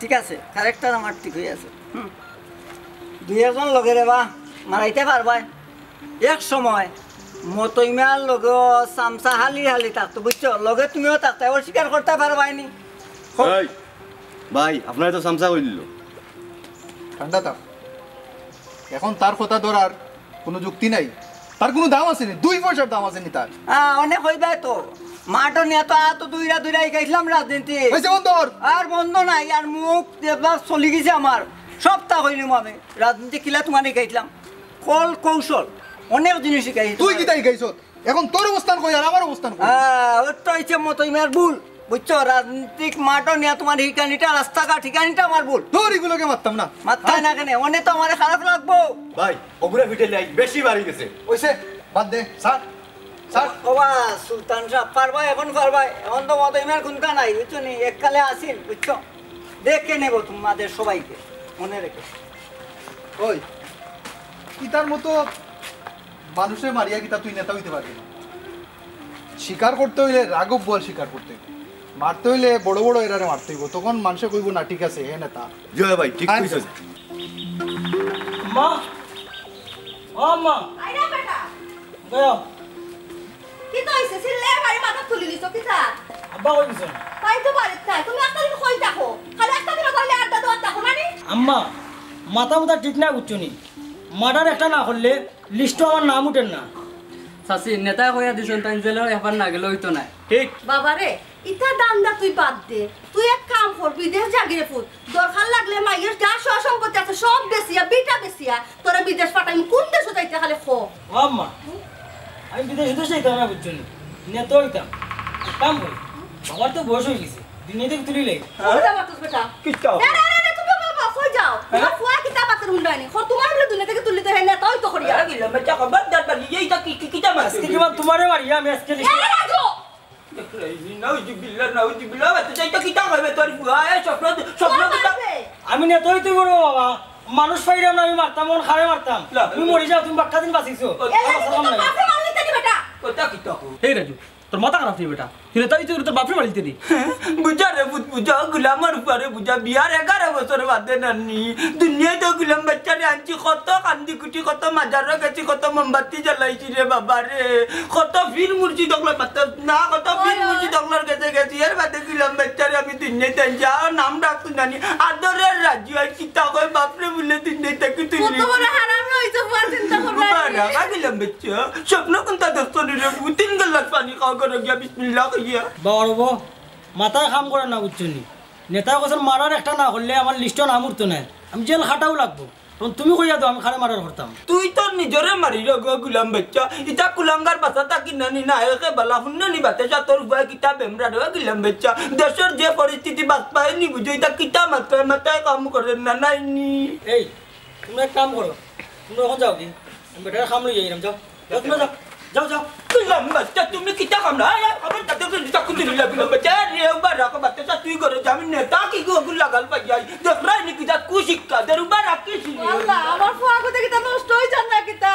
ঠিক আছে, ক্যারেক্টার আমার ঠিক অই আছে। হুম। দুই একজন লগে রে বা, মারাইতে পারবায়। এক সময় মতইমার লগে চামচা হালি হালি থাকতো, বুঝছো? লগে তুমিও থাকতায়, অস্বীকার করতে পারবায় নি। এই, ভাই, আপনারে তো চামচা কই দিল। ঠান্ডা থাক। এখন তার কথা ধরার কোনো যুক্তি নাই। তার কোনো দাম আছে নি? দুই পয়সার দাম আছে নি তার? আহ, অনেক অইবায় তো। মাঠো নিয়া তো আতো দুইরা দুইরা হিকাইছিলাম রাজনীতি। অইছে বন্ধ কর। আর বন্ধ নাই, আর মুখ যেবা চলি গেছে আমার। সবতা কইলিমু আমি। রাজনীতি কিলা তুমারে হিকাইছিলাম। কল কৌশল। অনেক জিনিস হিকাইছি তুই তুমারে। কিতা হিকাইছত? এখন তোর অবস্থান কই আর আমার অবস্থান কই? আহ, অউ তো অইছে মতইমার ভুল। বুঝছো, রাজনৈতিক মাঠো নিয়া তুমার হিকানিটা, রাস্তাঘাট হিকানিটা আমার ভুল। তোর ইগুলোকে মারতাম না। মারতায় না কেনে? অনে তো আমারে খারাপ লাগবো। ভাই, ওগুলা ফিটে লাই, বেশি বাড়ি গেছে। অইছে, বাদ দে, ছাড়, ছাড়। ওবা, সুলতান সাব, পারবায়, এখন পারবায়। এখন তো মতইমার কুন্তা নাই, বুঝছো নি? এককালে আছিল, বুঝছো? দেখে নেব তোমাদের সবাইকে, মনে রেখো। ওই, ইতার মতো মানুষে মারিয়া কিতা তুই নেতা অইতে পারবি না? শিকার করতে অইলে রাঘব বোয়াল শিকার করতে অইবো, মারতে অইলে বড় বড় এরারে মারতে অইবো, তখন মানষে কইবো, "না, ঠিক আছে, হে নেতা।" জি ভাই, ঠিক কইছস। আম্মা, ও আম্মা। আইরা বেটা। গয়া। কিতা অইছে? চিল্লাইয়া বাড়ি মাথাত তুলি দিছো, কিতা? আব্বা কই গেছইন? তাই তো বাড়িত নাই। তুমি একটা দিন কই থাকো? খালি একটা দিন তাইলে আড্ডা দেওয়াত থাকো না নি? আম্মা, মাথা মুথা ঠিক না বুঝছো নি? মার্ডার একটা না করলে লিস্টো আমার নাম উঠের না। চাচি, নেতায় কইয়া দিছইন, তাইন জেলো একবার না গেলে অইতো নায়। ঠিক। বাবারে, ইতা ধান্দা তুই বাদ দে। তুই এক কাম কর, বিদেশ যাগি রে পুত। দরকার লাগলে মাইয়ের যা সয় সম্পত্তি আছে সব বেচিয়া, ভিটা বেচিয়া, তোরে বিদেশ পাঠাইমু। কুন দেশো যাইতে খালি ক। ও আম্মা, আমি বিদেশ উদেশ যাইতাম না বুঝছো নি? নেতা অইতাম। এক কাম করি, বাবার তো বয়স অই গেছে, দুনিয়া থাকি তুলি লাই। কই যাবা তোর বেটা? কিতা? না, না, না, না, তুমি বাবা, কই যাও? তোমার ফুয়া কিতা বাতের হুনবায়নি? খ, তোমার বলে দুনিয়া থাকি তুললি তো হে নেতা অইতো করিয়া। আরে, গেলাম, বেটা, খবরদার, বাড়ি, এইটা কি, কি, কিতা মারছে? আজকে কি মান তোমারে মারি, আমি আজকে এ, রাজু! নাউজুবিল্লাহ, নাউজুবিল্লাহ, বাচ্চা চাইতো কিতা কইবে তোর ফুয়া, এ স্বপ্ন, স্বপ্ন কিতা? আমি নেতা অইতে বড় বাবা, মানুষ পাইরাম না, আমি মারতাম, অন খারে মারতাম। লা। তুমি মরি যাও, তুমি বাক্কা দিন বাঁচিছো। ও, আমার সালাম নাই। বাপে মারলি তানি বেটা। কথা কিতা কও? এই রাজু, তোর মাথা খারাপ নি বেটা? তুই নেতা অইতে তোর বাপরে মারলি তানি? বুঝা রে, বুঝ-, বুঝা, গুলামর ফুয়ারে বুঝা, বিয়ার এগারো বছর বাদে নানি। দুনিয়াত তো গুলাম বাচ্চারে আনছি, কত কান্দি কুটি, কত মাজারো গেছি, কত মোমবাতি জ্বালাইছি রে বাবা রে, কত পীর মুর্শিদ অকলর মাথাত না, কত পীর মুর্শিদ অকলর গেছে গেছি, এর বাদে গুলাম বাচ্চারে আমি দুনিয়াত আনছি, আর নাম রাখছি নানি, আদরের রাজু, আর কিতা কয় বাপরে বুলে দুনিয়াত থাকি তুই কত বড় হারামি অইছে, বুয়ার চিন্তা করবা। বাবা, রাখা গুলাম বাচ্চা, স্বপ্ন কুনতা দেখছো নি রে, তিন গেলাস পানি খাওয়া করে গিয়া বিসমিল্লাহ কইয়া। বাবা রে বাবা, মাথায় কাম করে না বুঝছো নি? নেতায় কইছইন মার্ডার একটা না করলে আমার লিস্টো নাম উঠতো নায়, আমি জেল খাটাও লাগবো। তখন তুমি কইয়া দাও, আমি কারে মার্ডার করতাম? তুই তোর নিজরে মারি রে গো গুলাম বাচ্চা। ইতা কুলাঙ্গার বাসা থাকি নানি না, একে বালা হুনলো নি বাতে যা তোর ফুয়ায় কিতা বেমরা রে গুলাম বাচ্চা। দেশর যে পরিস্থিতি বাস পায়নি বুঝো, ইতা কিতা মাথায় মাথায় কাম করে না নাইনি। এই, তুমি এক কাম করো, তুমি অখন যাওগি, আমি বেটার কাম লই যাইরাম, যাও। যাও, তুমি যাও। যাও, যাও। গুলাম বাচ্চা, তুমি কিতা কামলা? আয়, আয়, আমার তাতে তো নিতা কুন্দি নিলা গুলাম বাচ্চা। আরে, উবা রাখো বাচ্চা, তুই করে যা, আমি নেতা কি গো, গুলা গাল পাই যাই। দেখরায় নি কিতা কুশিক্ষা, দের উবা রাখিস নি। আল্লাহ, আমার ফুয়া কথা কিতা নষ্ট অই যার না কিতা?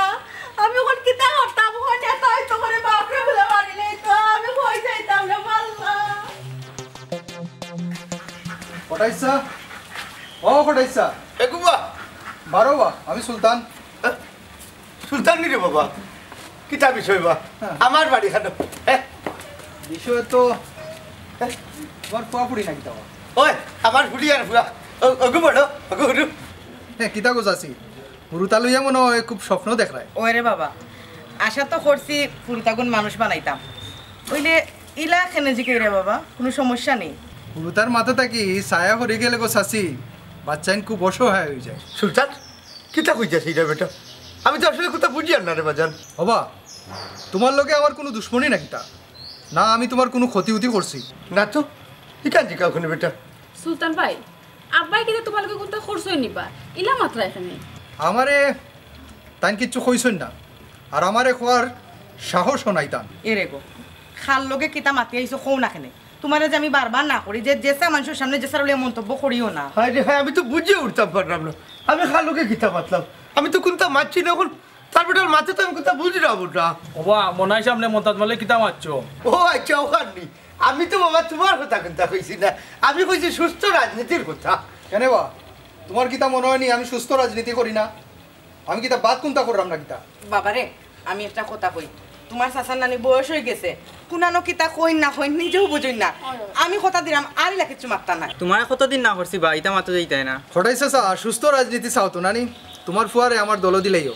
আমি অখন কিতা করতাম? অখন নেতা অইতো করে বাপরে বুলে মারিলে তো আমি কই যাইতাম রে আল্লাহ। কটাইছা? ও কটাইছা? এ কুবা। বারো বা, আমি সুলতান। সুলতান নি রে বাবা, কিতা বিষয় বা? হ্যাঁ। আমার বাড়ি খানো। হ্যাঁ। বিষয় তো, হ্যাঁ? তোমার ফুয়া ফুড়ি না কিতা বা? ওই, আমার ফুড়ি আর ফুয়া। ও, ওগু বড়, ওগু হুরু। হ্যাঁ, কিতা গো চাচি? হুরুতা লইয়া মনে হয় খুব স্বপ্ন দেখরায়। ওরে বাবা, আশা তো করছি হুরুতাগুন মানুষ বানাইতাম। অইলে ইলা কেনে জিকাইরে বাবা, কুনু সমস্যা নি? হুরুতার মাথা থাকি ছায়া হরি গেলে গো চাচি, বাচ্চাইন খুব অসহায় অই যায়। সুলতান, কিতা কইতাছে ইটা বেটা? আমি তো আসলে কুন্তা বুঝিয়ার না রে বাজান। ওবা, তোমার লগে আমার কুনু দুশমনি না কিতা? না, আমি তোমার কুনু ক্ষতি উতি করছি? না তো, ইখান জিকাও কেনে বেটা? সুলতান ভাই, আব্বায় কিতা তোমার লগে কুন্তা করছইন নি বা? ইলা মাতরায় কেনে? আমারে তাইন কিচ্ছু কইছইন না, আর আমারে কওয়ার সাহসও নাই তান। এরে গো, কার লগে কিতা মাতি আইছো কও না কেনে? তোমারে যে আমি বারবার না করি যে যেছা মানষর সামনে যেছা লইয়া মন্তব্য করিও না। হায় রে হায়, আমি তো বুঝিয়া উঠতাম পারলাম না। আমি কার লগে কিতা মাতলাম? আমি তো কুন্তা মাতছি না অখন। তার বেটার মাতে তো আমি কুন্তা বুঝি না বেটা। ওবা, মনে হয় সামনে মন্তাজ মহলে কিতা মাতছো। ও আচ্ছা, ওখান নি। আমি তো বাবা তুমার কথা কুন্তা কইছি না, আমি কইছি সুস্থ রাজনীতির কথা। কেনে বা, তুমার কিতা মনে অয়নি আমি সুস্থ রাজনীতি করি না? আমি কিতা বাদ কুন্তা কররাম না কিতা? বাবারে, আমি একটা কথা কই, তুমার চাচার নানি বয়স অইগেছে, কুনানো কিতা কইন না কইন নিজেও বুঝইন না। আমি কথা দিরাম, আর ইলা কিচ্ছু মাততা নায়। তুমারে কতদিন না করছি বা, ইতা মাতো যাইতায় না। কটাই চাচা, সুস্থ রাজনীতি চাও তো নানি? তুমার ফুয়ারে আমার দলো দিলাইও,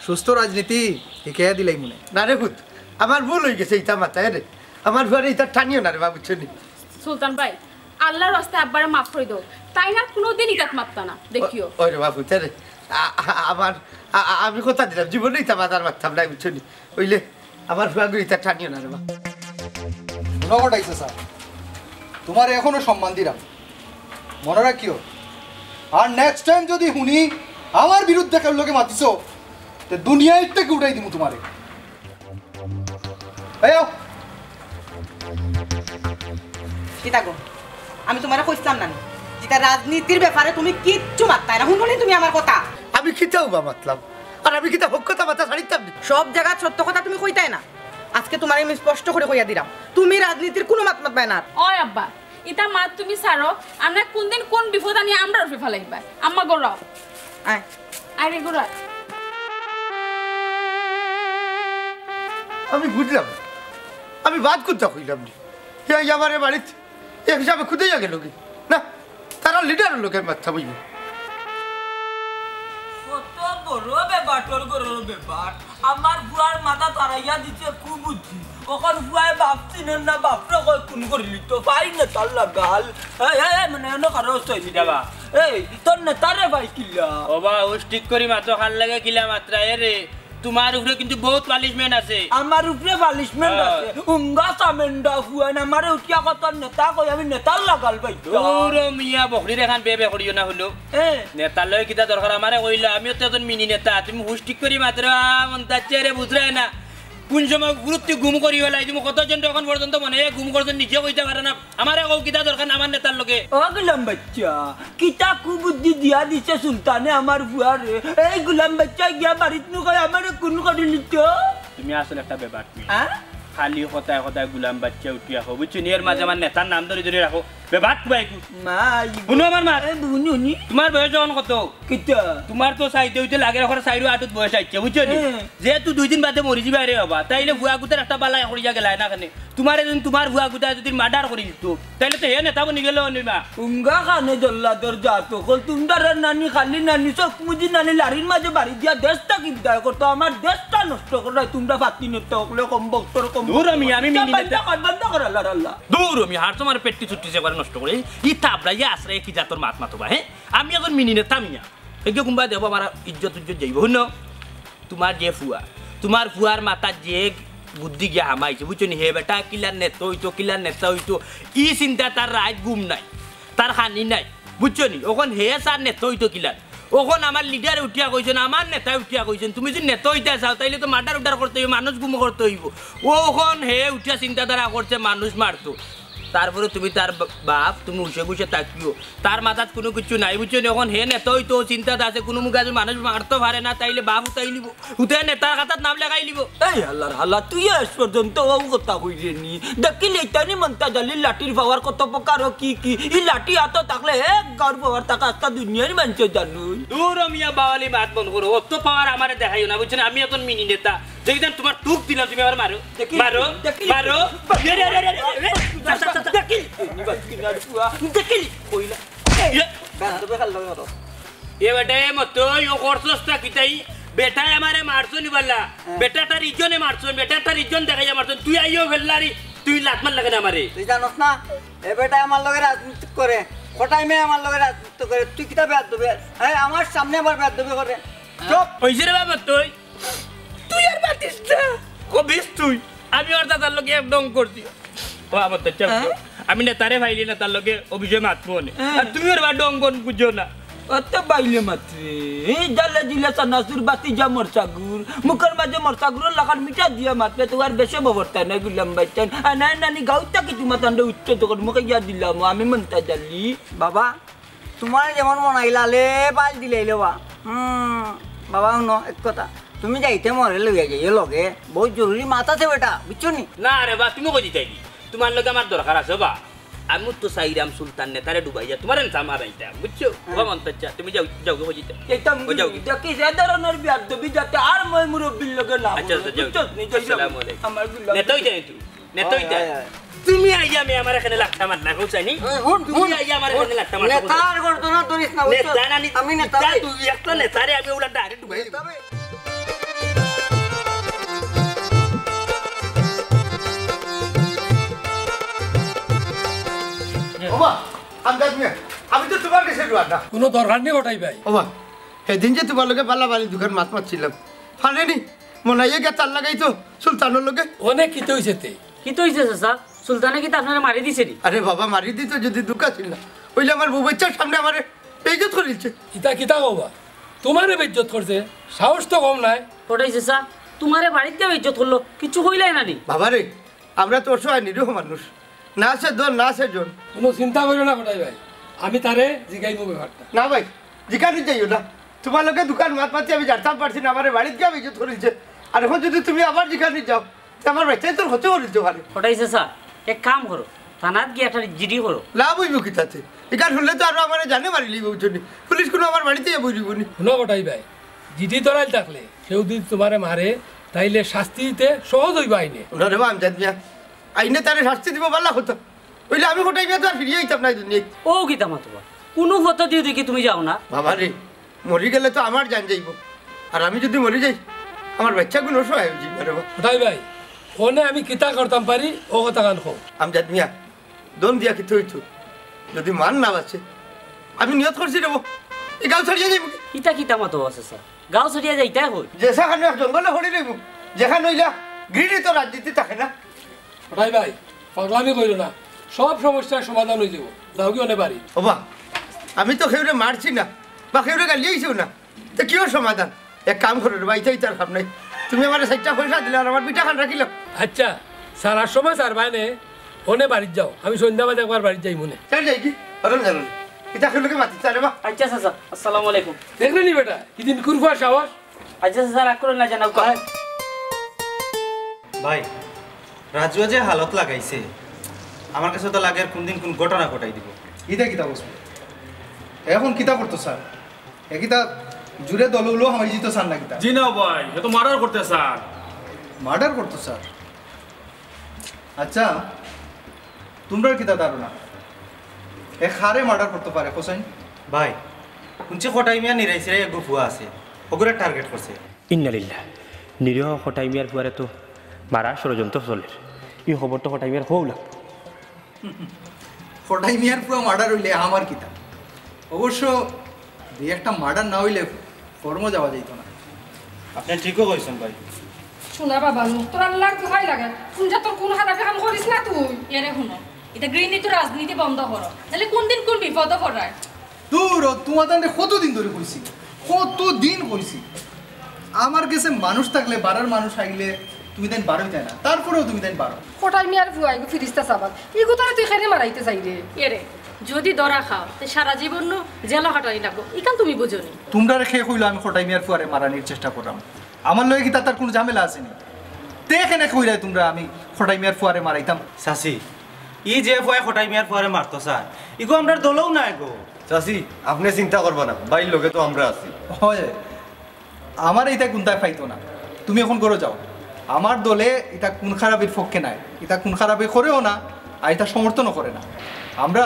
সুস্থ রাজনীতি হিকাইয়া দিলাইমুনে। না রে পুত, আমার ভুল অইগেছে ইতা মাতায় রে, আমার ফুয়ারে ইতা টানিও না রে বা, বুঝছো নি? সুলতান ভাই, আল্লার ওয়াস্তে আব্বারে মাফ করি দেও, তাইন আর কুনুদিন ইতাত মাততা না, দেখিও। ওই রে বাপু, তে রে, আ-, আ-, আমার, আ-, আ-, আমি কথা দিরাম, জীবনে ইতা মাতার মাততাম নায়, বুঝছো নি? অইলে আমার ফুয়াগুরে ইতা টানিও না রে বাপ। হুনো কটাই চাচা, তুমারে এখনো সম্মান দিরাম, মনো রাখিও। আর next time যুদি হুনি আমার বিরুদ্ধে কেউর লগে মাতিছো, তে দুনিয়ার থাকি উঠাই দিমু তুমারে। এই আও। কিতা গো? আমি তুমারে কইছলাম না নি? ইতা রাজনীতির ব্যাপারে তুমি কিচ্ছু মাততায় না। হুনো নি তুমি আমার কথা? আমি কিতাও বা মাতলাম? আর আমি কিতা হক কথা মাতা ছাড়িতাম নি? সব জাগাত সত্য কথা তুমি কইতায় না। আজকে তুমারে আমি স্পষ্ট করি কইয়া দিরাম, তুমি রাজনীতির কুনু মাত মাতবায় না। ওই আব্বা, ইতা মাত তুমি ছাড়ো, আর না কুনদিন কুন বিপদ আনি আমরার উপরে ফালাইবা। আম্মা, ঘরো আও। আয়। আরে ঘরো আয়। আমি বুঝলাম না। আমি বাদ কুন্তা কইলাম নি। এই আমারে বাড়িত এক হিসাবে খুদাইয়া গেল কি? না, তারা লিডারর লগে মাততাম অইবো। কত বড় বেবাটর ঘরর বেবাট। আমার ফুয়ার মাথা তারাইয়া দিছে কুবুদ্ধি। অখন ফুয়ায় বাপ চিনইন না, বাপরে কয় খুন করিলিতো, ভাই নেতার লাগাল। এই, এই, এই, মানে, এনো কারো হইছে নি? যাবা। এই, তোর নেতারে ভাই কিলা? ওবা, হুশ ঠিক করি মাতো, কার লগে কিলা মাতরায়, এ রে। তুমার উপরে কিন্তু বউত punishment আছে। আমার উপরে punishment আছে? উঙ্গা সামেন্ডা ফুয়াইন, আমারে উঠিয়া কয় তোর নেতা কই, আমি নেতার লাগাল ভাই। দূর মিয়া, বকরির এখান বে বে করিও না হুনো। এ। নেতার লগে কিতা দরকার? আমারে কইলা, আমিও তো একজন মিনি নেতা, তুমি হুশ ঠিক করি মাতরায়, মন্তাজ চাচারে বুঝরায় না। কুন সময় গুরুত্ব গুম করি ফালাই দিমু, কতজন অখন পর্যন্ত মনে অয় গুম করছইন, নিজে কইতা পারে না। আমারে কও কিতা দরকার আমার নেতার লগে? ও গুলাম বাইচ্চা, কিতা কুবুদ্ধি দিয়া দিছে সুলতানে আমার ফুয়ারে। এই গুলাম বাইচ্চা গিয়া বাড়িত নু কয় আমারে খুন করিলিতো। তুমি আসলে একটা বেবাট মিয়া। হ্যাঁ? খালি কথায় কথায় গুলাম বাইচ্চা উঠিয়া কও, বুঝছো নি? এর মাঝে আমার নেতার নাম ধরি ধরি রাখো। বেবাট ভাই কু। মা, ই হুনো আমার মাত। এ, বুনি, উনি। তুমার বয়স অখন কত? কিতা? তুমার তো চাইতে অইতে লাগে অখন চাইরো আটুত বয়স আইছে, বুঝছো নি? হ্যাঁ। যেহেতু দুই দিন বাদে মরি যিবায় রে বাবা, তাইলে ফুয়া গুতার একটা বালাই করিয়া গেলায় না কেনে? তুমারে যুদি তুমার ফুয়া গুতায় যুদি murder করিলিতো, তাইলে তো হে নেতা বনি গেলো অনি বা। উঙ্গা কানে জল্লাদর জাত অকল, তুমরার নানি, খালি নানি, চকমুজি নানি, লারির মাঝে বাড়ি দিয়া দেশটা কি বিদায় করতো, আমার দেশটা নষ্ট কররায় তুমরা ফাতি নেতা অকলে, কম বক্তর কম। দূর আমি, আমি মিনি নেতা। বন্ধ কর, বন্ধ কর, আল্লার আল্লা। দূর আমি, হার তুমার পেট্টি ছুট্টি যে করে নষ্ট করে, ই থাবড়াইয়া আশ্রয় কি জাতর মাত মাতো বা, হে? আমি অখন মিনি নেতা মিয়া। এগিয়ে কুনবা দেখবো আমার ইজ্জত উজ্জত যাইবো। হুনো, তুমার যে ফুয়া, তুমার ফুয়ার মাথাত যে বুদ্ধি গিয়া হামাইছে, বুঝছো নি? হে বেটা কিলার নেতা অইতো, কিলার নেতা অইতো, ই চিন্তা তার রাইত ঘুম নাই, তার খানি নাই, বুঝছো নি? অখন হে চার নেতা অইতো কিলার। অখন আমার লিডারে উঠিয়া কইছইন, আমার নেতায় উঠিয়া কইছইন, তুমি যুদি নেতা অইতায় চাও, তাইলে তো murder উডার করতে অইবো, মানুষ গুম করতে অইবো। অখন হে উঠিয়া চিন্তাধারা করছে মানুষ মারতো। তারপরে তুমি তার বা-, বাপ, তুমি হুশে গুশে থাকিও। তার মাথাত কুনু কিচ্ছু নাই, বুঝছো নি? অখন হে নেতা অইতো, চিন্তাত আছে, কুনু মুখে যুদি মানুষ মারতো পারে না, তাইলে বাপ উঠাইলিবো, উঠাইয়া নেতার খাতাত নাম লেখাইলিবো। এই হালার হালা, তুই আজ পর্যন্ত অউ কথা কইরে নি। দেখিলে ইতানি মন্তাজ আলির লাঠির power কত প্রকার ও কি কি। ই লাঠি আতো থাকলে এক গাউর power থাকে, আস্তা দুনিয়ার মানষে জানইন। দূর ও মিয়া, বাওয়ালি মাত বন্ধ করো, অত power আমারে দেখাইও না, বুঝছো নি? আমি অখন মিনি নেতা। দেখি দেন তুমার তুক দিলাম, তুমি আমারে মারো। দেখি, মারো, দেখি। মারো। রে, রে, রে, রে, রে, রে। যা, যা, যা, যা। দেখি, এনি বাস কিনার পুয়া। দেখি, কইলা। ইয়ে। বেটা, তুমি খালি লগে মারো। এ বেটা, এ মতই, ও করছস তা কিতাই? বেটায় আমারে মারছইন নি বালা। হ্যাঁ। বেটা তার ইজ্জনে মারছইন, বেটা তার ইজ্জত দেখাইয়া মারছইন। তুই আইও ফেললারি, তুই লাত মারলা কেনে আমারে? তুই জানোস না? এ বেটায় আমার লগে রাজনীতি করে। কটাই মেয়ে আমার লগে রাজনীতি করে। তুই কিতা বেয়াদবি? এই আমার সামনে আবার বেয়াদবি করে। চুপ। অইছে রে বাবা তুই। তুই আর মাতিস না। কবিস তুই। আমি ওর দাদার লগে এক ঢং করছি। ও আমার তো চুপ। হ্যাঁ? আমি নেতারে পাইলে নেতার লগে অউ বিষয়ে মাতমু অনে। হ্যাঁ। আর তুমি ওর বা ঢং কন বুঝো না। অত বাইলে মাতরে। এই জালে জিলে চানাচুর বাতি যা মরচাগুর। মুখর মাঝে মরচাগুরর লাখান মিঠা দিয়া মাতরে, তো আর বেশে ববরতা নাই গুলাম বাইচান। আর নাই নানি গাউত থাকি তুমা তান্ডে উচ্চ তো কর মুখে গিয়া দিলাম, আমি মন্তাজ আলি। বাবা, তুমারে যেমন মনাইলা, লে পাল দিলাইলে বা। হুম, বাবা, হুনো, এক কথা। তুমি যাইতে মরে লইয়া যাইও লগে, বহুত জরুরি মাত আছে বেটা, বুঝছো নি? না রে বা, তুমি কই যাইতায়? তুমার লগে আমার দরকার আছে বা। আমি তো চাইরাম সুলতান নেতারে ডুবাইয়া তুমারে মারাইতাম, বুঝছো? ও মন্তাজ, তুমি যাও, যাও গো, কই যাইতায়? এটা ও যাও। এটা কি যে ধরনের বেয়াদবি যাতে আর মই মুরব্বির লগে না আচ্ছা, বলো, আচ্ছা, যাও। বুঝছো নি? যাও, যাও। আসসালামু আলাইকুম। আমার গুলাম নেতা অইতায় নি তুমি? নেতা অইতায়? হয়, হয়। তুমি আইয়া আমি আমার এখানে লাথা মারলা, বুঝছো নি? এই, হুন, তুমি হুন, আইয়া আমার হুন। এখানে লাথা মারলা, নেতার গর্দনা ধরিস না, বুঝছো? নেতা না নি, আমি নেতা ইটা ভাই। তুই একটা নেতারে আমি ওলা direct ডুবাই দিমু। নেতা ভাই। ওবা, আমজাদ মিয়া, আমি তো তুমার গেছে ডুয়ার না। কুনু দরকার নি কটাই ভাই। ওবা, হেদিন যে তুমার লগে বালা বালি দুখান মাত মাতছিলাম, ফানে নি? মনাইয়ে গিয়া তার লাগাইতো সুলতানর লগে। অনে কিতা অইছে তে? কিতা অইছে চাচা? সুলতানে কিতা আপনারে মারি দিছে নি? আরে বাবা, মারি দিতো যদি দুখ আছিল না, অইলে আমার বউ বাচ্চার সামনে আমারে বেইজ্জত করিলছে। ইতা কিতা কও বা? তুমারে বেইজ্জত করছে? সাহস তো কম নায়। কটাই চাচা, তুমারে বাড়িত গিয়া বেইজ্জত করলো, কিচ্ছু কইলায় না নি? বাবা রে, আমরা তো অসহায় নিরীহ মানুষ, না আছে ধন, না আছে জন। কুনু চিন্তা করিও না কটাই ভাই, আমি তারে জিগাইমু ব্যাপারটা। না ভাই, জিকানিত যাইও না। তুমার লগে দুখান মাত মাতি আমি জানতাম পারছি না, আমারে বাড়িত গিয়া বেইজ্জত করিলছে। আর অখন যদি তুমি আবার জিকানিত যাও, তে আমার বাচ্চায় তোর ক্ষতি করিলতে পারে। কটাই চাচা, এক কাম করো, থানাত গিয়া একটা জিডি করো। লাভ অইবো কিতাতে? ইখান হুনলে তো আরো আমারে জানে মারিলিবো, বুঝছো নি? পুলিশ কুনু আমার বাড়িত আইয়া বইলিবো নি। হুনো কটাই ভাই, জিডি ধরাইল থাকলে কেউ যদি তুমারে মারে, তাইলে শাস্তি দিতে সহজ অইবো আইনে। না রে বা, আমজাদ মিয়া, আইনে তারে শাস্তি দিবো, বালা কথা। অইলে আমি কটাই মিয়া তো আর ফিরিয়া আইতাম না ই দুনিয়াত। ও কিতা মাতো বা? কুনু পথ দিও দেখি তুমি যাও না। বাবা রে, মরি গেলে তো আমার জান যাইবো, আর আমি যদি মরি যাই, আমার বাচ্চাগুন অসহায় অইযিবো রে বা। কটাই ভাই, অনে আমি কিতা করতাম পারি, অউ কথাখান কও। আমজাদ মিয়া, দম দিয়া কিতা অইতো? যদি মান না বাঁচে, আমি নিয়ত করছি রে বা, ই গাঁও ছাড়িয়া যাইমু। ইতা কিতা মাতো বা চাচা? গাঁও ছাড়িয়া যাইতায় কই? যেখানো এক জঙ্গলে পড়ি রইমু, যেখান অইলা ঘৃণিত রাজনীতি থাকে না। কটাই ভাই, পাগলামি কইরো না, সব সমস্যার সমাধান অইযিবো। যাওগি অনে বাড়ি। ওবা, আমি তো কেউরে মারছি না, বা কেউরে গালিয়াইছিও না, তে কিওর সমাধান? এক কাম করো রে বা, ইতা ইতার কাম নাই। তুমি আমারে চাইরটা পয়সা দিলাও আর আমার ভিটাখান রাখিলাও। আচ্ছা, সারার সময় সারবায় নে, অনে বাড়িত যাও, আমি সন্ধ্যা বাদে একবার বাড়িত যাইমু নে। চল যাইগি, অরুণ জানো। ইতা কেউর লগে মাতিস না রে বা। আচ্ছা চাচা, আসসালামু আলাইকুম। দেখলে নি বেটা, কিদিন কুরফা সাহস। আচ্ছা চাচা, রাগ করো না, জানাও। ভাই, রাজুয়ে যে হালত লাগাইছে, আমার কাছে তো লাগের কুনদিন কুন ঘটনা ঘটাই দিবো। ইতা কিতা কইছ? অখন কিতা করতো চায়? হে কিতা জুরে দলউলো হামাই যিতো চায় না কিতা? জি না ভাই, হে তো মার্ডার করতো চায়। মার্ডার করতো চায়? আচ্ছা, তুমরার কিতা ধারণা? হে কারে মার্ডার করতো পারে, হোসেন? ভাই, হুনছি কটাই মিয়ার নিরাইছিরাই এগু ফুয়া আছে, অগুরে টার্গেট করছে। ইন্নালিল্লাহ। নিরীহ কটাই মিয়ার ফুয়ারে তো মারার ষড়যন্ত্র চলের। ই খবর তো কটাই মিয়ারে কওয়া লাগবো। কটাই মিয়ার ফুয়া মার্ডার অইলে আমার কিতা? অবশ্য দুই একটা মার্ডার না অইলে ফর্মো যাওয়া যাইতো না। আপনে ঠিকউ কইছইন ভাই। হুন বাবা নু, তোর আল্লার দোহাই লাগে, কুন জাতর কুন খারাপি কাম করিস না তুই। এরে হুনো, ইতা ঘৃণিত রাজনীতি বন্ধ করো, নাইলে কুনদিন কুন বিপদো পড়রায়। দুরো, তুমাতানরে কতদিন ধরি কইছি, কতদিন কইছি। আমার গেছে মানুষ থাকলে, বারর মানুষ আইলে তুমিতাইন বারইতায় না, তারপরেও তুমিতাইন বারো। কটাই মিয়ার ফুয়া, ইগু ফিরিস্তা সাবাল, ইগু তারে তুই কেনে মারাইতে চাইরে? এরে, যুদি ধরা খাও, তে সারা জীবন নু জেলো খাটানি লাগবো, ইখান তুমি বুঝো নি। তুমরারে কে কইলো আমি কটাই মিয়ার ফুয়ারে মারানির চেষ্টা কররাম? আমার লগে কিতা তার কুনু ঝামেলা আছে নি? তে কেনে কইরায় তুমরা আমি কটাই মিয়ার ফুয়ারে মারাইতাম? চাচি, ই যে ফুয়ায় কটাই মিয়ার ফুয়ারে মারতো চায়, ইগু আমরার দলও নায় গো। চাচি, আপনে চিন্তা করবা না, ভাইর লগে তো আমরা আছি। অয়, আমারে ইতা কুন্তায় পাইতো না। তুমি অখন ঘরো যাও। আমার দলে ইতা খুন খারাপির পক্ষে নায়, ইতা খুন খারাপি করেও না, আর ইতা সমর্থনও করে না। আমরা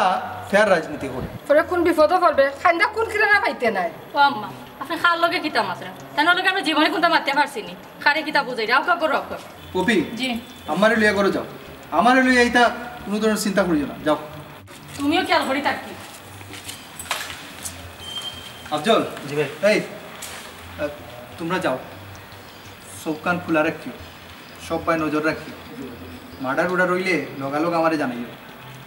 ফেয়ার রাজনীতি করি। পরে কুন বিপদো পড়বে, কাইন্দা কুন কিনারা পাইতে নায়। ও আম্মা, আপনে কার লগে কিতা মাতরা? তান লগে আমরা জীবনে কুন্তা মাততে পারছি নি। কারে কিতা বুঝাইরা? আউক্কা ঘরো আউক্কা। পপি, জি। আমারে লইয়া ঘরো যাও। আমারে লইয়া ইতা কুনু ধরনের চিন্তা করিও না। যাও। তুমিও খেয়াল করি থাকি। আফজল। জি ভাই। এই, আহ, তুমরা যাও। চউখ কান খুলা রাখিও। সব বায় নজর রাখিও। মার্ডার উর্ডার অইলে লগালগ আমারে জানাইও।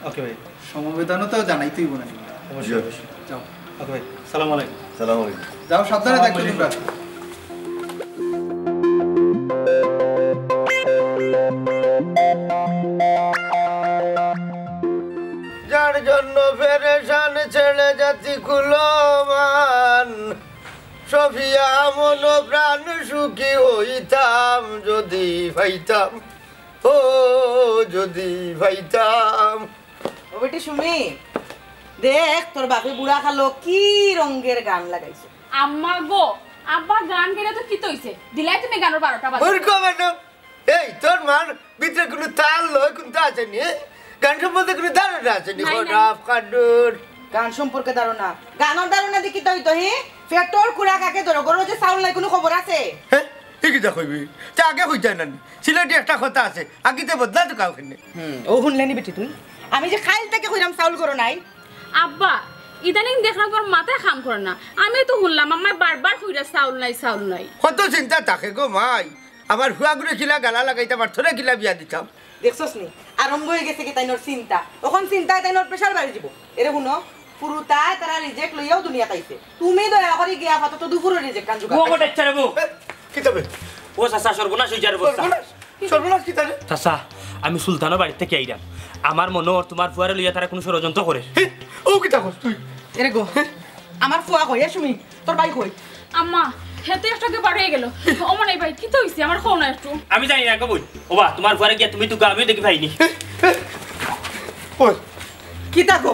ওকে ভাই। সমবেদনা তো জানাইতেউ অইবো না। অবশ্যই, অবশ্যই। যাও। ওকে ভাই। সালাম আলাইকুম। সালাম আলাইকুম। যাও, সাবধানে থাকো তুমরা। যার জন্য পেরেশান ছেড়ে যাচ্ছি কুলমান। সফিয়া মন প্রাণ সুখী হইতাম যদি পাইতাম, ও যদি পাইতাম। ও বেটি সুমি, দেখ তোর বাপে বুড়া কালো কি রঙের গান লাগাইছে। আম্মা গো, আব্বা গান গেলে তো কিতা অইছে? দিলাই তুমি গানর বারোটা বাজাও। মূর্খ মানুষ। এই, তোর মার ভিতরে কোনো তাল লয়, কোনটা আছে নি? গান সম্বন্ধে কোনো ধারণা আছে নি? নাই, নাই। খরাফ কান্ডর। গান সম্পর্কে ধারণা? গানর ধারণা দি কিতা অইতো, হি? পেটর কুড়া কাকে ধরো, ঘরো যে চাউল নাই, কোনো খবর আছে? হ্যাঁ? ই কিতা কইবি? তে আগে কইতায় না নি? সিলেটি একটা কথা আছে, "আকিতে বদলা তো কাউ কেনে।" হুম, ও হুনলে নি বেটি তুই? আমি যে খাইল থাকি কইরাম চাউল ঘরো নাই। আব্বা, ইদানিং দেখলাম তোমার মাথায় কাম করে না। আমি তো হুনলাম, আম্মায় বারবার কইরা চাউল নাই, চাউল নাই। কত চিন্তা থাকে গো মাই। আমার ফুয়াগুরে কিলা গালা লাগাইতাম আর তোরে কিলা বিয়া দিতাম। দেখছস নি? আরম্ভ অই গেছে কি তাইনর চিন্তা। অখন চিন্তায় তাইনর pressure বাড়ি যিবো। এরে হুনো, ফুরুতায় তারা reject লইয়াউ দুনিয়াত আইছে। তুমি দয়া করি গিয়া আপাতত দুপুরর reject খান জোগাড় করো। ও, কিতা বে? ও চাচা, সর্বনাশ অই যার অবস্থা। সর্বনাশ? সর্বনাশ কিতা রে? চাচা, আমি সুলতানর বাড়ি থাকি আইরাম। আমার মনো অর তোমার ফুয়ারে লইয়া তারা কুনু ষড়যন্ত্র করের। হে, ও কিতা কস তুই? এরে গো, আমার ফুয়া কই, এ সুমি, তোর ভাই কই? আম্মা, হে তো একটু আগে বার অই গেল। ও মনাই ভাই, কিতা অইছে? আমারে কও না একটু। আমি জানি না গো বইন। ওবা, তোমার ফুয়ারে গিয়া তুমি তো আমিও দেখি পাইনি। ওই। কিতা গো?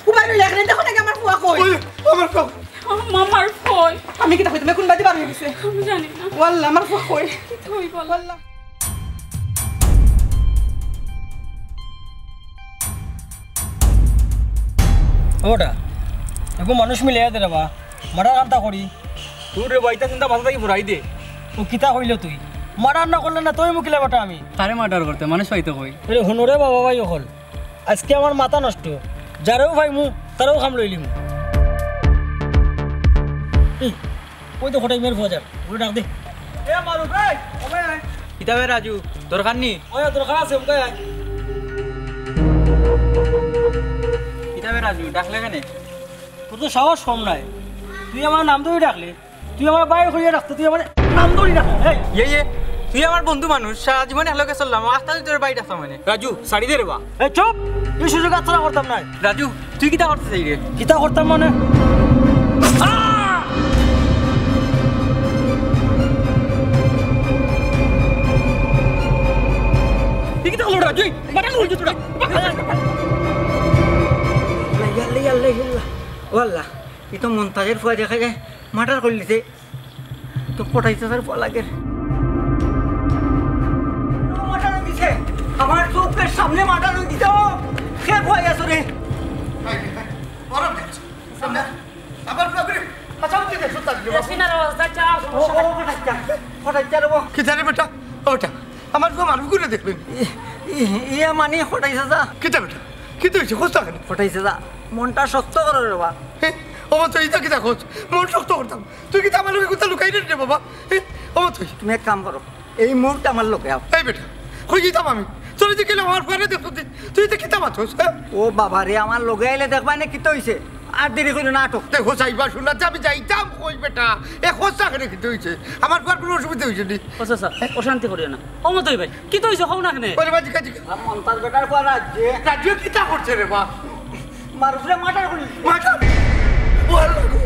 ও বাইরে লেখলে দেখো নাকি আমার ফুয়া কই? ওই, আমার ফুয়া। আম্মা, আমার কই? আমি কিতা কই? তুমি কোন বাজে বার অই গেছে? আমি জানি না। ওয়াল্লা, আমার ফুয়া কই? কিতা অইবো? ওয়াল্লা। ওটা, এগো মানুষ মিলে দে রে বা, মার্ডার কান্তা করি। তোর রে বা, ইতা চিন্তা মাথা থাকি ফুরাই দে। ও কিতা কইল তুই? মার্ডার না করলে না, তুই মুখিলা বেটা আমি। কারে মার্ডার করতে? মানুষ পাইতো কই? আরে হুনো রে বাবা ভাই অকল, আজকে আমার মাথা নষ্ট। যারেও পাইমু, তারেও কাম লইলিমু। এই, ওই তো কটাই মেয়ের ফুয়া যার, ওরে ডাক দে। এ মারুফ ভাই, ও ভাই আয়। কিতা বে রাজু, দরকার নি? ওই দরকার আছে, ওকে আয়। কিতা বে রাজু, ডাকলে কেনে? তোর তো সাহস কম নায়, তুই আমার নাম ধরি ডাকলে। তুই আমার ভাই কইয়া ডাকতে, তুই আমার নাম ধরি ডাক। এই। ইয়ে, ইয়ে, তুই আমার বন্ধু মানুষ, সারা জীবন একলগে চললাম, আস্তা তুই তোর ভাই ডাকতাম মানে। রাজু, ছাড়ি দে রে বা। এই চুপ, এই সুযোগ হাতছাড়া করতাম না। রাজু, তুই কিতা করতে চাই রে? কিতা করতাম মানে? আহ! তুই কিতা করলি রাজু? এই, মাথা খুলছিস তোরা। ইয়াল্লা, ইয়াল্লা, ইয়াল্লা। ও আল্লাহ, ই তো মন্তাজের ফুয়া দেখা যায়, মার্ডার করিলিছে। তো কটাই চাচার ফুয়া লাগের। মার্ডার অই গেছে। আমার চউখের সামনে মার্ডার অই গেছে। ও, কে ফুয়া আছো রে? ভাই, ভাই, ভাই, বড় দেখছো। সামনে। আমার ফুয়া করে, আচ্ছা, তুই দেখছো তার জন্য। রসিনার অবস্থা চা, ও, ও, কটাই চা, কটাই চা রে বা। কি জানে বেটা? ওটা। আমার ফুয়া মানুষ ঘুরে দেখলেন। ই-, ই-, ইয়া মানে কটাই চাচা। কিতা বেটা? কিতা অইছে? কষ্ট কেনে? কটাই চাচা, মনটা শক্ত করো রে বা। হে, ও তো ইতা কিতা কস? মন শক্ত করতাম। তুই কিতা আমার লগে কথা লুকাই রে বাবা? হে, ও তুই। তুমি এক কাম করো, এই মুহূর্তে আমার লগে আও। এই বেটা, কই যাইতাম আমি? তোরে যে গেলে আমার ফুয়ারে দেখতো তুই, তুই তো কিতা মাতস, হ্যাঁ? ও বাবা রে, আমার লগে আইলে দেখবা নে কিতা অইছে। আর দেরি করিও না, আটো। দেখো, যাইবা শুনলা যে আমি যাইতাম কই বেটা? এ খোঁজ না কেনে কিতা অইছে? আমার ফুয়ার কোনো অসুবিধা অইছে নি? ও চাচা, অশান্তি করিও না। ও মতই ভাই, কিতা অইছে কও না কেনে? ওরে বা, জিকা, জিকা। আর মন্তাজ বেটার ফুয়া রাজ্যে। রাজ্যে কিতা করছে রে বা? মারুফরে মার্ডার করি। মার্ডার? ও আল্লাহ গো।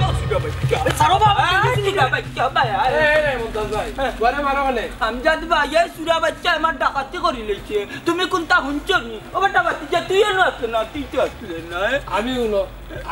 আও, সুগা ভাই, কি? আরে, ছাড়ো বাবা, এই, কি সুগা ভাই, কি ভাই, আরে। এই, এই, মন্তাজ ভাই, হ্যাঁ। ঘরে মারো কেনে? আমজাদ ভাই, এই সুরা বাচ্চা আমার ডাকাতি করি লইছে। তুমি কোনটা হুনছো নি? ও বেটা, বাতি যা, তুই এনো আসলে না, তুই তো আসলে না, এ? আমি হুনো,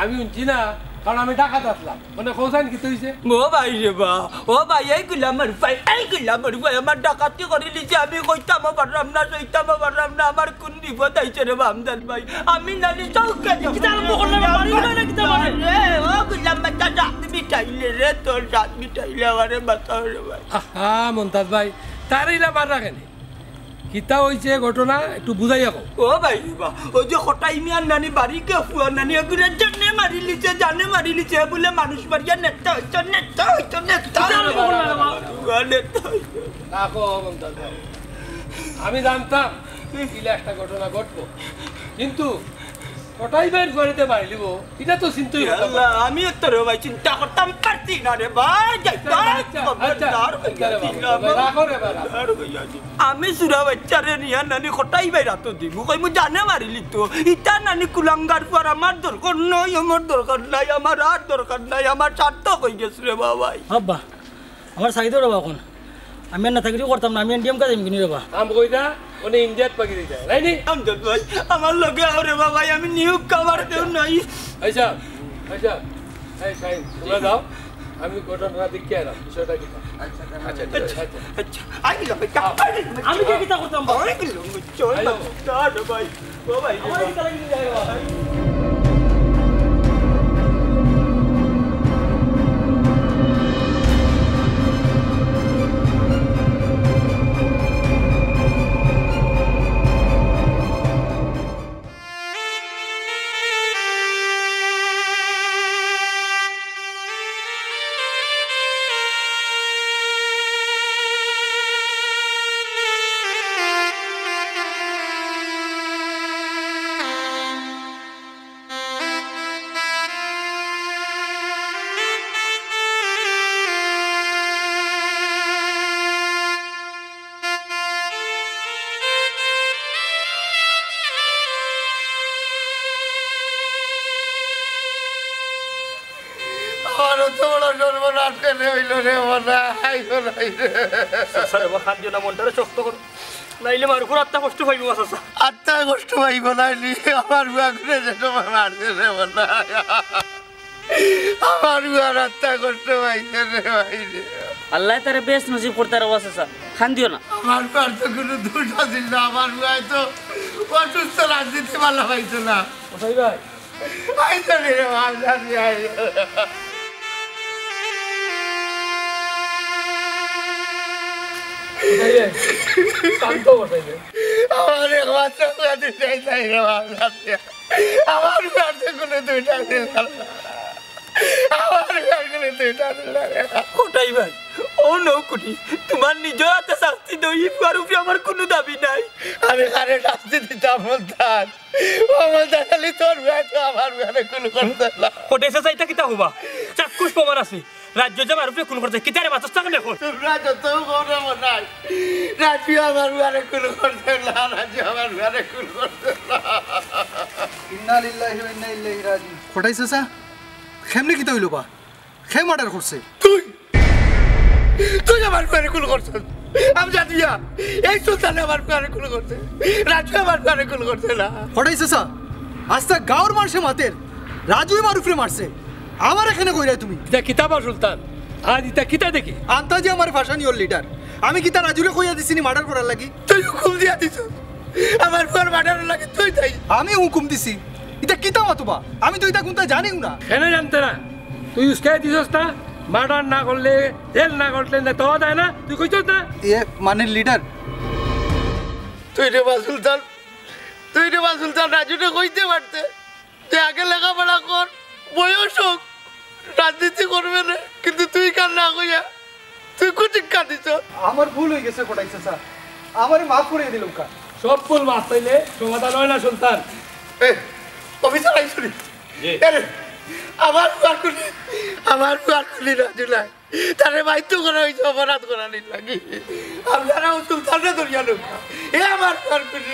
আমি হুনছি না, কারণ আমি ডাকাত আসলাম। মানে, কওছাইন কিতা অইছে? ও ভাই রে বা, ও ভাই, এই গুলামর ভাই, এই গুলামর ভাই, আমার ডাকাতি করি লিছে, আমি কইতামও পারলাম না, সইতামও পারলাম না, আমার কোন বিপদ আইছে রে বা, আমজাদ ভাই, আমি নানি চৌকে কিতা আরম্ভ করলে রে, মারি না, না কিতা মারে? রে, ও গুলাম, বেটা, জাত মিটাইলে রে, তোর জাত মিটাইলে আমারে বাঁচাও রে ভাই। আহা, মন্তাজ ভাই, তার ইলা মাররা কেনে? কিতা অইছে ঘটনা একটু বুঝাইয়া কও। ও ভাই রে বা, ওই যে কটাই মিয়ার নানি বাড়ি গিয়া ফুয়ার নানি এগুরে জানে মারি লিছে, জানে মারি লিছে, বুলে মানুষ মারিয়া নেতা অইছে, নেতা অইছে, নেতা। কিতা আরম্ভ করলা রে বা? ফুয়া নেতা অইছে। রাখো, মন্তাজ ভাই। আমি জানতাম, ইলা একটা ঘটনা ঘটবো। কিন্তু কটাই ভাইর ফুয়ারে মারিলিবো, ইটা তো চিন্তাই করতাম পারছি না। আমি তো রে ভাই চিন্তা করতাম পারছি না রে ভাই। যাই, আচ্ছা, আচ্ছা, আচ্ছা, খবরদার আচ্ছা, আচ্ছা রে বাবা, খবরদার। রাখো রে বাবা। খবরদার কইয়া দি। আমি চুরা বাইচ্চারে নিয়া নানি কটাই ভাইর আতো দিমু, কইমু জানে মারিলিতো। ইতা নানি কুলাঙ্গার ফুয়ার আমার দরকার নাই, আমার দরকার নাই, আমার আর দরকার নাই, আমার সার্থক অইগেছে রে বাবাই। আব্বা, আমার সাইডে রে বাবা অখন। আমি আর না থাকিও করতাম না, আমি এনডিএম কাজ আমি কিনি রে বাবা। কাম কইরা, উনি ইন্ডিয়াত পাকি দিতা, তাই নি? আমজাদ ভাই, আমার লগে আও রে বাবা, আমি নিউ কাবার কেউ নাই। আচ্ছা, আচ্ছা, এই শাহিন, তোমরা যাও, আমি ঘটনা দেখি আইলাম, বিষয়টা কি? আচ্ছা, আচ্ছা, আচ্ছা। আচ্ছা, আচ্ছা। আই লগে, আই লগে। আমি কি কিতা করতাম বাবা? আই লগে, চল না, আইলো। না রে ভাই, ও ভাই, আমার এই তারা কিন্তু যায় বাবা। আমার অত বড় সর্বনাশ কেনে অইলো রে, মনাই, মনাই রে। চাচা রে বা, কান্দিও না, মনটারে শক্ত করো। নাইলে মারুফর আত্মা কষ্ট পাইবো, চাচা। আত্মা কষ্ট পাইবো নাইলে আমার ফুয়াগুরে যে সময় মারছে রে, মনাই। আমার ফুয়ার আত্মা কষ্ট পাইছে রে ভাই রে। আল্লায় তারে বেহেস্ত নসিব করতা রে বা চাচা, কান্দিও না। আমার ফুয়ার তো কুনু দুষ আছিল না, আমার ফুয়ায় তো অসুস্থ, রাজনীতি ভালা পাইতো না। কসাই ভাই। আইতো রে বাবা, জানি আইতো। কসাই ভাই, শান্ত কসাই ভাই। আমার একমাত্র ফুয়া দুইটাই চাই রে বাবা, জানি। আমার ফুয়ার তো কুনু দুইটা দিল না। আমার ফুয়ার কুনু দুইটা দিল না রে। কটাই ভাই, ও নৌকুটি, তোমার নিজর আতে শাস্তি দেও, ই ফুয়ার উপরে আমার কুনু দাবি নাই। আমি কারে শাস্তি দিতাম বলতাম? ও বলতাম খালি তোর ফুয়ায় তো আমার ফুয়ারে খুন করছে না। কটাই চাচা, ইতা কিতা কইবা? চাক্ষুষ প্রমাণ আছে। রাজু যে মারুফরে খুন করছে, কিতারে বাঁচস থাকেন এখন? তোমরা যত গরম নাই, রাজু আমার ফুয়ারে খুন করছে না, রাজু আমার ফুয়ারে খুন করছে না। ইন্না লিল্লাহি ওয়া ইন্না ইলাইহি রাজিউন। কটাই চাচা, কেমনে কিতা অইলো বা? কে মার্ডার করছে? তুই, তুই আমার ফুয়ারে খুন করছস। আমজাদ মিয়া, এই সুলতানে আমার ফুয়ারে খুন করছে। রাজু আমার ফুয়ারে খুন করছে না। কটাই চাচা, আস্তা গাঁওর মানষে মাতের, রাজুয়ে মারুফরে মারছে। আমারে কেনে কইরায় তুমি? ইতা কিতা বা সুলতান, আজ ইতা কিতা দেখি? আন্তাজি আমার ফাঁসানি ওর লিডার। আমি কিতা রাজুরে কইয়া দিছি নি মার্ডার করার লাগি? তুই হুকুম দিয়া দিছস। আমার ফুয়ার মার্ডারর লাগি তুই দায়ী। আমি হুকুম দিছি? ইতা কিতা মাতো বা? আমি তো ইতা কুন্তা জানিও না। কেনে জানতে না? তুই উস্কাই দিছস না? মার্ডার না করলে, জেল না করলে নেতা অওয়া যায় না? তুই কইছস না? এ, মানে লিডার। তুই রে বা সুলতান, তুই রে বা সুলতান, রাজুরে কইতে পারতে। তুই আগে লেখাপড়া কর, বয়স হোক, রাজনীতি করবে নে, কিন্তু তুই কার না কইয়া তুই কুন শিক্ষা দিছস? আমার ভুল অইগেছে কটাই চাচা, আমারে মাফ করিয়া দিলাউক্কা। সব ভুল মাফ পাইলে সমাধান অয় না সুলতান। এ, অফিসার আইছো নি? জি। এ রে, আমার ফুয়ার খুনি, আমার ফুয়ার খুনি রাজু নায়। তারে বাধ্য করা অইছে অপরাধ করানির লাগি। আপনারা ও সুলতানরে ধরিয়া লউক্কা। এ আমার ফুয়ার খুনি।